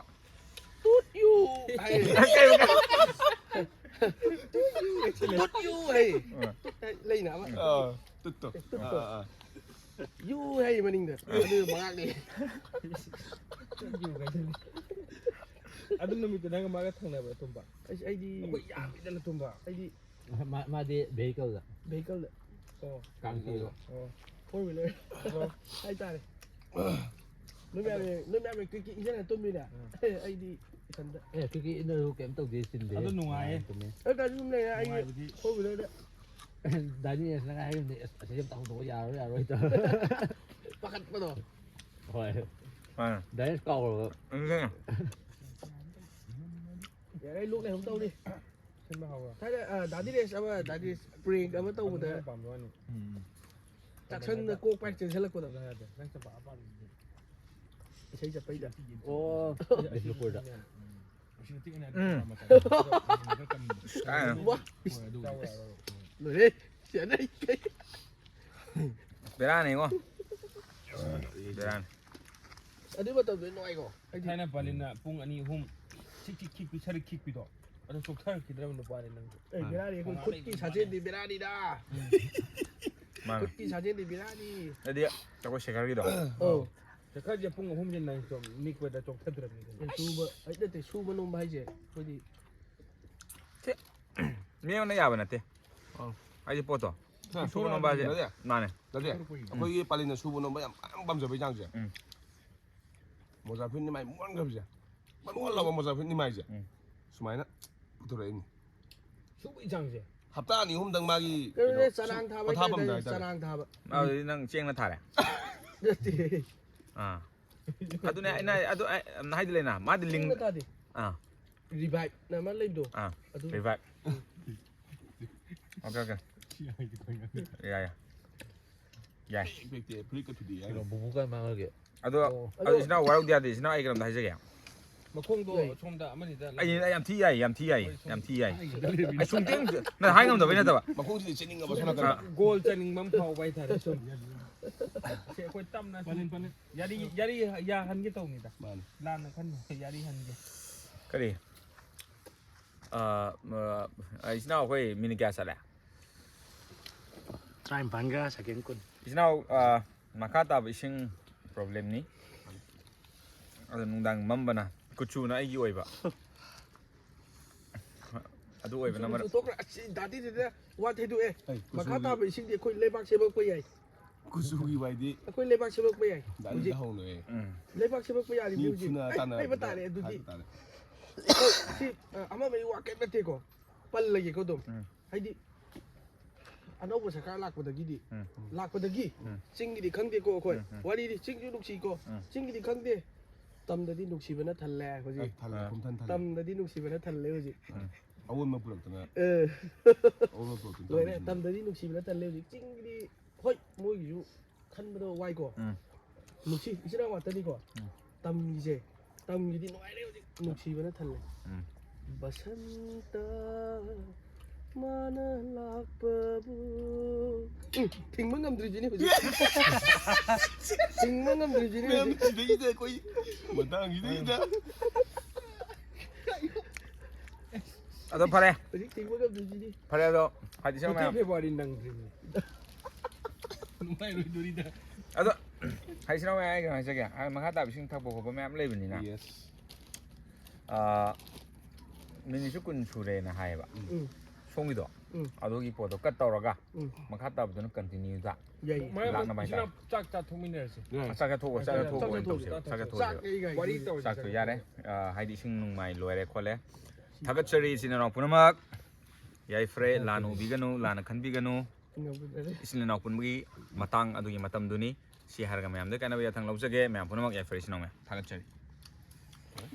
"Toot you" ꯍꯥꯏ꯫ ꯀꯩ, ꯀꯩ? "Toot you" ꯍꯥꯏ꯫ ꯑ꯫ ꯇꯨꯠ ꯍꯥꯏ, ꯂꯩꯅ ꯑꯃ꯫ ꯑ, ꯇꯨꯠꯇꯣ꯫ ꯇꯨꯠꯇꯣ꯫ ꯑ, ꯑ, ꯑ꯫ "You" ꯍꯥꯏ ꯃꯅꯤꯡꯗ꯫ ꯑꯗꯨ ꯃꯉꯥꯛꯅꯤ꯫ ꯑꯗꯨ ꯅꯨꯃꯤꯠꯇꯨ ꯅꯪ ꯃꯥꯒ ꯊꯪꯅꯕ꯭ꯔꯥ ꯇꯨꯝꯕ? ꯑꯩꯁ, ꯑꯩꯗꯤ ꯑꯩꯈꯣꯏ ꯌꯥꯝꯃꯤꯗꯅ ꯇꯨꯝꯕ꯫ ꯑꯩꯗꯤ ꯃꯥ-, ꯃꯥꯗꯤ vehicle ꯗ꯫ Vehicle ꯗ꯫ ꯑꯣ꯫ ꯀꯥꯡ ꯆꯤꯛꯑꯒ꯫ ꯑꯣ꯫ Four wheeler꯫ ꯑꯣ꯫ ꯍꯥꯏꯇꯥꯔꯦ꯫ ꯅꯣꯏ ꯃꯌꯥꯝ, ꯅꯣꯏ ꯃꯌꯥꯝ ꯀ꯭ꯔꯤꯛ ꯀ꯭ꯔꯤꯛ ꯏꯟꯖꯟꯅ ꯇꯨꯝꯃꯤꯅꯦ꯫ ꯎꯝ꯫ ꯑꯩꯗꯤ ꯏꯊꯟꯗ꯫ ꯑꯦ, ꯀ꯭ꯔꯤꯛ ꯀ꯭ꯔꯤꯛ ꯏꯟꯅꯔꯁꯨ ꯀꯩꯝ ꯇꯧꯗꯦ, ꯆꯤꯟꯗꯦ꯫ ꯑꯗꯨ ꯅꯨꯡꯉꯥꯏꯌꯦ꯫ ꯅꯨꯡꯉꯥꯏꯅ ꯇꯨꯝꯃꯦ꯫ ꯑꯩ ꯀꯔꯤꯁꯨ ꯂꯩꯔꯦ, ꯑꯩ ꯅꯨꯡꯉꯥꯏꯕꯗꯤ꯫ Four wheeler ꯗ꯫ ꯗꯥꯏꯅꯤ ꯑꯁ ꯅꯪ ꯍꯥꯏꯔꯤꯕꯅꯦ, ꯑꯁ, ꯑꯁꯤ ꯑꯝꯇ ꯍꯧꯗꯣꯛꯑꯣ, ꯌꯥꯔꯣꯏ, ꯌꯥꯔꯣꯏ ꯇꯧꯔ꯫ ꯄꯥꯈꯠꯄꯗꯣ꯫ ꯍꯣꯏ꯫ ꯑꯥ꯫ ꯗꯥꯏꯅꯤ ꯀꯥꯎꯔꯕ꯫ ꯑꯗꯨꯅꯦ꯫ ꯌꯥꯔꯦ, ꯑꯩ ꯂꯣꯛ ꯂꯩꯍꯧ ꯇꯧꯔꯤ꯫ ꯁꯤꯟꯕ ꯍꯧꯔꯣ꯫ ꯊꯥꯏꯅ, ꯑ, ꯗꯥꯗꯤ ꯔꯦꯁ ꯑꯃ, ꯗꯥꯗꯤ ꯔꯦꯁ prank ꯑꯃ ꯇꯧꯕꯗ ꯑꯗꯨ ꯅꯪ ꯄꯥꯝꯕ ꯋꯥꯅꯤ꯫ ꯎꯝ꯫ ꯆꯥꯛꯁꯪꯗ ꯀꯣꯛ ꯄꯥꯏ ꯆꯦꯟꯁꯤꯜꯂꯛꯄꯗꯣ꯫ ꯅꯪ ꯌꯥꯗꯦ꯫ ꯅꯪ ꯆꯠꯄ ꯑꯄꯥꯝꯕꯗꯨꯗꯤ꯫ ꯏꯁꯩ ꯆꯠꯄꯩꯗ꯫ ꯑꯣ, ꯕꯤꯁꯅꯨꯄꯨꯔꯗ꯫ ꯎꯝ꯫ ꯎꯝ꯫ ꯋꯥ꯫ ꯍꯣꯏ, ꯑꯗꯨ ꯂꯣꯏꯔꯦ꯫ ꯁꯦꯟꯅꯩ꯫ ꯕꯦꯔꯥꯅꯤꯉꯣ꯫ ꯕꯦꯔꯥꯅꯤ꯫ ꯑꯗꯨ ꯃꯇꯝꯗꯨ ꯅꯨꯡꯉꯥꯏꯀꯣ꯫ ꯑꯩꯗꯤ ꯊꯥꯏꯅ ꯄꯥꯂꯤꯅ ꯄꯨꯡ ꯑꯅꯤ ꯑꯍꯨꯝ ꯁꯤꯛ ꯁꯤꯛ ꯈꯤꯛꯄꯤ, ꯁꯔꯤꯛ ꯈꯤꯛꯄꯤꯗꯣ꯫ ꯑꯗꯨ ꯆꯣꯛꯊꯔꯛꯈꯤꯗ꯭ꯔꯕ ꯅꯨꯄꯥꯅꯤ ꯅꯪꯁꯨ꯫ ꯑꯦ, ꯕꯦꯔꯥꯅꯤ, ꯑꯩꯈꯣꯏ ꯈꯨꯠꯀꯤ ꯁꯥꯖꯦꯟꯗꯤ ꯕꯦꯔꯥꯅꯤꯗ꯫ ꯎꯝ꯫ ꯃꯥꯅꯦ꯫ ꯈꯨꯠꯀꯤ ꯁꯥꯖꯦꯟꯗꯤ ꯕꯦꯔꯥꯅꯤ꯫ ꯑꯗꯨꯗꯤ ꯑꯩꯈꯣꯏ ꯁꯦꯈꯔꯒꯤꯗꯣ꯫ ꯑꯧ꯫ ꯁꯦꯈꯔꯁꯦ ꯄꯨꯡ ꯑꯍꯨꯝꯁꯦ ꯅꯪ ꯆꯣ-, ꯅꯤꯛꯄꯗ ꯆꯣꯛꯊꯗ꯭ꯔꯕꯅꯤ ꯀꯩꯅꯣ꯫ ꯑꯦ, ꯁꯨꯕ, ꯑꯩ ꯅꯠꯇꯦ, ꯁꯨꯕ ꯅꯣꯝꯕ ꯍꯥꯏꯁꯦ ꯑꯩꯈꯣꯏꯗꯤ ꯁꯤ ꯃꯤꯉꯣꯟꯗ ꯌꯥꯕ ꯅꯠꯇꯦ꯫ ꯑꯧ꯫ ꯍꯥꯏꯗꯤ ꯄꯣꯠꯇꯣ꯫ ꯁꯨꯕ ꯅꯣꯝꯕ ꯍꯥꯏꯁꯦ꯫ ꯅꯠꯇꯦ꯫ ꯃꯥꯅꯦ꯫ ꯅꯠꯇꯦ꯫ ꯑꯩꯈꯣꯏꯒꯤ ꯄꯥꯂꯤꯅ ꯁꯨꯕ ꯅꯣꯝꯕ ꯌꯥꯝ ꯌꯥꯝ ꯄꯥꯝꯖꯕ ꯏꯟꯖꯥꯡꯁꯦ꯫ ꯎꯝ꯫ ꯃꯣꯖꯥ ꯐꯨꯔꯤꯠ ꯅꯤꯃꯥꯏ ꯃꯣꯟꯈ꯭ꯔꯕꯁꯦ꯫ ꯃꯣꯟ ꯂꯥꯎꯕ ꯃꯣꯖꯥ ꯐꯨꯔꯤꯠ ꯅꯤꯃꯥꯏꯁꯦ꯫ ꯎꯝ꯫ ꯁꯨꯃꯥꯏꯅ ꯄꯨꯊꯣꯔꯛꯏꯅꯤ꯫ ꯁꯨꯕ ꯏꯟꯁꯥꯡꯁꯦ꯫ ꯍꯞꯇꯥ ꯑꯅꯤ ꯑꯍꯨꯝꯗꯪ ꯃꯥꯒꯤ ꯀꯩꯅꯣꯅꯦ ꯀꯩꯅꯣ ꯆꯅꯥꯡ ꯊꯥꯕ ꯄꯣꯊꯥꯐꯝꯗ ꯍꯥꯏꯇꯥꯔꯦ, ꯍꯥꯏꯇꯥꯔꯦ꯫ ꯆꯅꯥꯡ ꯊꯥꯕ꯫ ꯑꯗꯨꯗꯤ ꯅꯪ ꯆꯦꯡꯅ ꯊꯥꯔꯦ꯫ ꯅꯠꯇꯦ꯫ ꯑꯥ꯫ ꯑꯗꯨꯅꯦ ꯑꯩꯅ ꯑꯗꯨ ꯑꯩ ꯍꯥꯏꯗꯤ ꯂꯩꯅ ꯃꯥꯗꯤ ꯂꯤꯡ꯫ ꯆꯦꯡꯅ ꯊꯥꯗꯦ꯫ ꯑꯥ꯫ ꯔꯤꯚꯥꯏꯚꯅ ꯑꯃ ꯂꯩꯕꯗꯣ꯫ ꯑꯥ꯫ ꯑꯗꯨ꯫ ꯔꯤꯚꯥꯏꯚ꯫ Okay okay. ꯌꯥꯏ ꯌꯥꯏ꯫ ꯌꯥꯏ꯫ ꯄꯤꯛ ꯄꯤꯛꯇꯦ ꯐꯨꯔꯤꯠꯀ ꯊꯨꯗꯦ ꯍꯥꯏꯅ꯫ ꯀꯩꯅꯣ ꯕꯨꯕꯨ ꯀꯥꯏ ꯃꯥꯡꯉꯒꯦ? ꯑꯗꯣ ꯑꯣ, ꯑꯗꯣ ꯑꯗꯣ ꯏꯆꯤꯟ ꯏꯅꯥꯎ ꯋꯥꯔꯧꯗꯤ ꯌꯥꯗꯦ꯫ ꯏꯆꯤꯟ ꯏꯅꯥꯎ ꯑꯩ ꯀꯩꯅꯣꯝꯇ ꯍꯥꯏꯖꯒꯦ꯫ ꯃꯈꯣꯡꯗꯣ ꯂꯩ꯫ ꯑꯁꯣꯝꯗ ꯑꯃꯅꯤꯗ ꯑꯩ ꯂꯩ꯫ ꯑꯩ ꯌꯥꯝ ꯊꯤ ꯌꯥꯏ ꯌꯥꯝ ꯊꯤ ꯌꯥꯏ ꯌꯥꯝ ꯊꯤ ꯌꯥꯏ꯫ ꯑꯩ ꯁꯨꯝ ꯇꯦꯡ ꯅꯪ ꯍꯥꯏ ꯉꯝꯗꯕꯩ ꯅꯠꯇꯕ꯫ ꯃꯈꯣꯡꯁꯤꯗꯤ ꯆꯦꯟꯅꯤꯡꯉꯕ ꯁꯣꯝ ꯅꯥꯀꯟꯗ꯫ ꯑꯥ꯫ ꯒꯣꯜ ꯆꯟꯅꯤꯡꯕ ꯑꯃ ꯐꯥꯎꯕ ꯍꯥꯏꯇꯥꯔꯦ ꯁꯨꯝ꯫ ꯁꯤ ꯑꯩꯈꯣꯏ ꯇꯞꯅ ꯁꯨꯝ ꯌꯥꯔꯤ ꯌꯥꯔꯤ ꯌꯥꯍꯟꯒꯦ ꯇꯧꯅꯤꯗ꯫ ꯃꯥꯅꯤ꯫ ꯂꯥꯟꯅ ꯈꯟꯕ ꯌꯥꯔꯤ ꯍꯟꯒꯦ꯫ ꯀꯔꯤ? ꯑꯥ, ꯑꯥ, ꯏꯆꯤꯟ ꯏꯅꯥꯎ ꯑꯩꯈꯣꯏ ꯃꯤꯅꯤꯠ ꯀꯌꯥ ꯆꯠꯂꯦ? ꯇꯔꯥꯅꯤꯄꯥꯟꯒ ꯁꯦꯀꯦꯟ ꯀꯨꯟ꯫ ꯏꯆꯤꯟ ꯏꯅꯥꯎ ꯑꯥ, ꯃꯈꯥ ꯇꯥꯕ ꯏꯁꯤꯡ ꯄ꯭ꯔꯣꯕ꯭ꯂꯦꯝꯅꯤ꯫ ꯑꯗꯣ ꯅꯨꯡꯗꯥꯡ ꯃꯝꯕꯅ ꯀꯨꯆꯨꯅ ꯑꯩꯒꯤ ꯑꯣꯏꯕ꯫ ꯑꯗꯨ ꯑꯣꯏꯕꯅ ꯃꯔꯝ ꯆꯨꯊꯣꯛꯈ꯭ꯔꯦ꯫ ꯑꯁ, ꯗꯥꯗꯤꯗꯨꯗ ꯋꯥ ꯊꯩꯗꯣꯛꯑꯦ꯫ ꯑꯩ ꯃꯈꯥ ꯀꯨꯆꯨꯒꯤ- ꯇꯥꯕ ꯏꯁꯤꯡꯗꯤ ꯑꯩꯈꯣꯏ ꯂꯩꯕꯥꯛ ꯁꯦꯝꯃꯛꯄ ꯌꯥꯏ꯫ ꯀꯨꯆꯨꯒꯤ ꯋꯥꯏꯗꯤ ꯑꯩꯈꯣꯏ ꯂꯩꯕꯥꯛ ꯁꯦꯝꯃꯛꯄ ꯌꯥꯏ꯫ ꯗꯥꯗꯤꯗ ꯍꯧꯖꯤꯛ ꯍꯧꯅꯦ꯫ ꯎꯝ꯫ ꯂꯩꯕꯥꯛ ꯁꯦꯝꯃꯛꯄ ꯌꯥꯔꯤꯕ ꯃꯤ ꯍꯧꯖꯤꯛ꯫ ꯐꯨꯅ ꯑꯩ ꯇꯥꯟꯅꯕꯗ ꯍꯥꯏꯕ ꯇꯥꯔꯦ ꯑꯗꯨꯗꯤ꯫ ꯍꯥꯏꯕ ꯇꯥꯔꯦ꯫ ꯁꯤ ꯑ, ꯑꯃ ꯑꯃꯒꯤ ꯋꯥ ꯀꯩꯝ ꯅꯠꯇꯦꯀꯣ꯫ ꯄꯜꯂꯒꯦꯀꯣ ꯑꯗꯨꯝ꯫ ꯎꯝ꯫ ꯍꯥꯏꯗꯤ ꯑꯅꯧꯕ ꯁꯔꯀꯥꯔ ꯂꯥꯛꯄꯗꯒꯤꯗꯤ ꯎꯝ꯫ ꯂꯥꯛꯄꯗꯒꯤ ꯎꯝ꯫ ꯆꯤꯡꯒꯤꯗꯤ ꯈꯪꯗꯦꯀꯣ ꯑꯩꯈꯣꯏ꯫ ꯎꯝ, ꯎꯝ꯫ ꯋꯥꯔꯤꯗꯤ ꯆꯤꯡꯁꯨ ꯅꯨꯡꯁꯤꯀꯣ꯫ ꯎꯝ꯫ ꯆꯤꯡꯒꯤꯗꯤ ꯈꯪꯗꯦ꯫ ꯇꯝꯗꯗꯤ ꯅꯨꯡꯁꯤꯕꯅ ꯊꯜꯂꯦ ꯍꯧꯖꯤꯛ꯫ ꯑꯩ ꯊꯜꯂꯦ, ꯄꯨꯝꯊꯟ ꯊꯜꯂꯦ꯫ ꯇꯝꯗꯗꯤ ꯅꯨꯡꯁꯤꯕꯅ ꯊꯜꯂꯦ ꯍꯧꯖꯤꯛ꯫ ꯑꯑꯣꯟꯕ ꯄꯨꯔꯛꯇꯅ ꯑꯦ꯫ ꯑꯑꯣꯟꯕ ꯄꯨꯔꯛꯇꯅ ꯂꯣꯏꯔꯦ꯫ ꯇꯧꯔꯤꯁꯤꯅꯤ꯫ ꯇꯝꯗꯗꯤ ꯅꯨꯡꯁꯤꯕꯅ ꯊꯜꯂꯦ ꯍꯧꯖꯤꯛ꯫ ꯆꯤꯡꯒꯤꯗꯤ ꯍꯣꯏ ꯃꯣꯏꯒꯤꯁꯨ ꯈꯟꯕꯗꯣ ꯋꯥꯏꯀꯣ꯫ ꯎꯝ꯫ ꯅꯨꯡꯁꯤ ꯏꯆꯤꯟ ꯏꯅꯥꯎ ꯉꯥꯛꯇꯅꯤꯀꯣ꯫ ꯎꯝ꯫ ꯇꯝꯒꯤꯁꯦ꯫ ꯇꯝꯒꯤꯗꯤ ꯅꯨꯡꯉꯥꯏꯔꯦ ꯍꯧꯖꯤꯛ꯫ ꯅꯨꯡꯁꯤꯕꯅ ꯊꯜꯂꯦ꯫ ꯎꯝ꯫ ꯕꯁꯟꯇ ꯃꯥꯅ ꯂꯥꯛꯄꯕꯨ꯫ ꯎꯝ, ꯊꯤꯡꯕ ꯉꯝꯗ꯭ꯔꯤꯁꯤꯅꯤ ꯍꯧꯖꯤꯛ꯫ ꯊꯤꯡꯕ ꯉꯝꯗ꯭ꯔꯤꯁꯤꯅꯤ ꯃꯌꯥꯝ ꯍꯧꯖꯤꯛ꯫ ꯁꯤꯗꯩꯁꯤꯗ ꯑꯩꯈꯣꯏ ꯃꯇꯥꯡꯁꯤꯗꯩꯗ ꯑꯗꯣ ꯐꯔꯦ꯫ ꯍꯧꯖꯤꯛ ꯊꯤꯡꯕ ꯉꯝꯗ꯭ꯔꯤꯁꯤꯅꯤ꯫ ꯐꯔꯦ ꯑꯗꯣ ꯍꯥꯏꯗꯤ ꯁꯤ ꯍꯧꯖꯤꯛ ꯃꯌꯥꯝ꯫ ꯐꯦꯕ꯭ꯋꯥꯔꯤ ꯅꯪꯗ꯭ꯔꯤꯅꯤ꯫ ꯑꯗꯣ ꯍꯥꯏꯗꯤ ꯁꯤ ꯃꯌꯥꯝ ꯑꯩ ꯀꯩꯅꯣ ꯍꯥꯏꯖꯒꯦ꯫ ꯍꯥꯏ ꯃꯈꯥ ꯇꯥꯕ ꯏꯁꯤꯡ ꯊꯛꯄ ꯈꯣꯠꯄ ꯃꯌꯥꯝ ꯂꯩꯕꯅꯤꯅ꯫ ꯌꯦꯁ꯫ ꯑꯥ, ꯃꯤꯅꯤꯠꯁꯨ ꯀꯨꯟ ꯁꯨꯔꯦꯅ ꯍꯥꯏꯌꯦꯕ꯫ ꯎꯝ꯫ ꯁꯣꯝꯒꯤꯗꯣ ꯎꯝ꯫ ꯑꯗꯨꯒꯤ ꯄꯣꯠꯇꯣ ꯀꯠ ꯇꯧꯔꯒ ꯎꯝ꯫ ꯃꯈꯥ ꯇꯥꯕꯗꯨꯅ ꯀꯟꯇꯤꯅ꯭ꯌꯨꯗ ꯌꯥꯏ꯫ ꯂꯥꯛꯅꯕ ꯍꯥꯏꯇꯥꯔꯦ꯫ ꯆꯥꯛ ꯆꯥꯊꯣꯛꯃꯤꯟꯅꯔꯁꯤ꯫ ꯆꯥꯛ ꯆꯥꯊꯣꯛꯑꯣ, ꯆꯥꯛ ꯆꯥꯊꯣꯛꯑꯣ ꯑꯣꯏꯅ ꯇꯧꯁꯦ꯫ ꯆꯥꯛ ꯆꯥꯊꯣꯛꯑꯁꯦ꯫ ꯆꯥꯛ ꯑꯩ ꯒꯥꯔꯤ ꯋꯥꯔꯤ ꯆꯠꯂꯦ꯫ ꯇꯧꯔꯁꯤ꯫ ꯆꯥꯛꯇꯣ ꯌꯥꯔꯦ꯫ ꯑ, ꯍꯥꯏꯗꯤ ꯏꯁꯤꯡ ꯅꯨꯡꯃꯥꯏ ꯂꯣꯏꯔꯦ ꯈꯣꯠꯂꯦ꯫ ꯊꯥꯒꯠꯆꯔꯤ ꯏꯆꯤꯟ ꯏꯅꯥꯎ ꯄꯨꯝꯅꯃꯛ꯫ ꯌꯥꯏꯐꯔꯦ, ꯂꯥꯟꯅ ꯎꯕꯤꯒꯅꯨ, ꯂꯥꯟꯅ ꯈꯟꯕꯤꯒꯅꯨ꯫ ꯎꯅꯕꯗ ꯏꯆꯤꯟ ꯏꯅꯥꯎ ꯄꯨꯟꯕꯒꯤ ꯃꯇꯥꯡ ꯑꯗꯨꯒꯤ ꯃꯇꯝꯗꯨꯅꯤ꯫ ꯁꯤ ꯍꯥꯏꯔꯒ ꯃꯌꯥꯝꯗ ꯀꯥꯟꯅꯕ ꯌꯥꯊꯪ ꯂꯧꯖꯒꯦ꯫ ꯃꯌꯥꯝ ꯄꯨꯝꯅꯃꯛ ꯌꯥꯏꯐꯔꯦ ꯏꯆꯤꯟ ꯏꯅꯥꯎ ꯃꯌꯥꯝ꯫ ꯊꯥꯒꯠꯆꯔꯤ꯫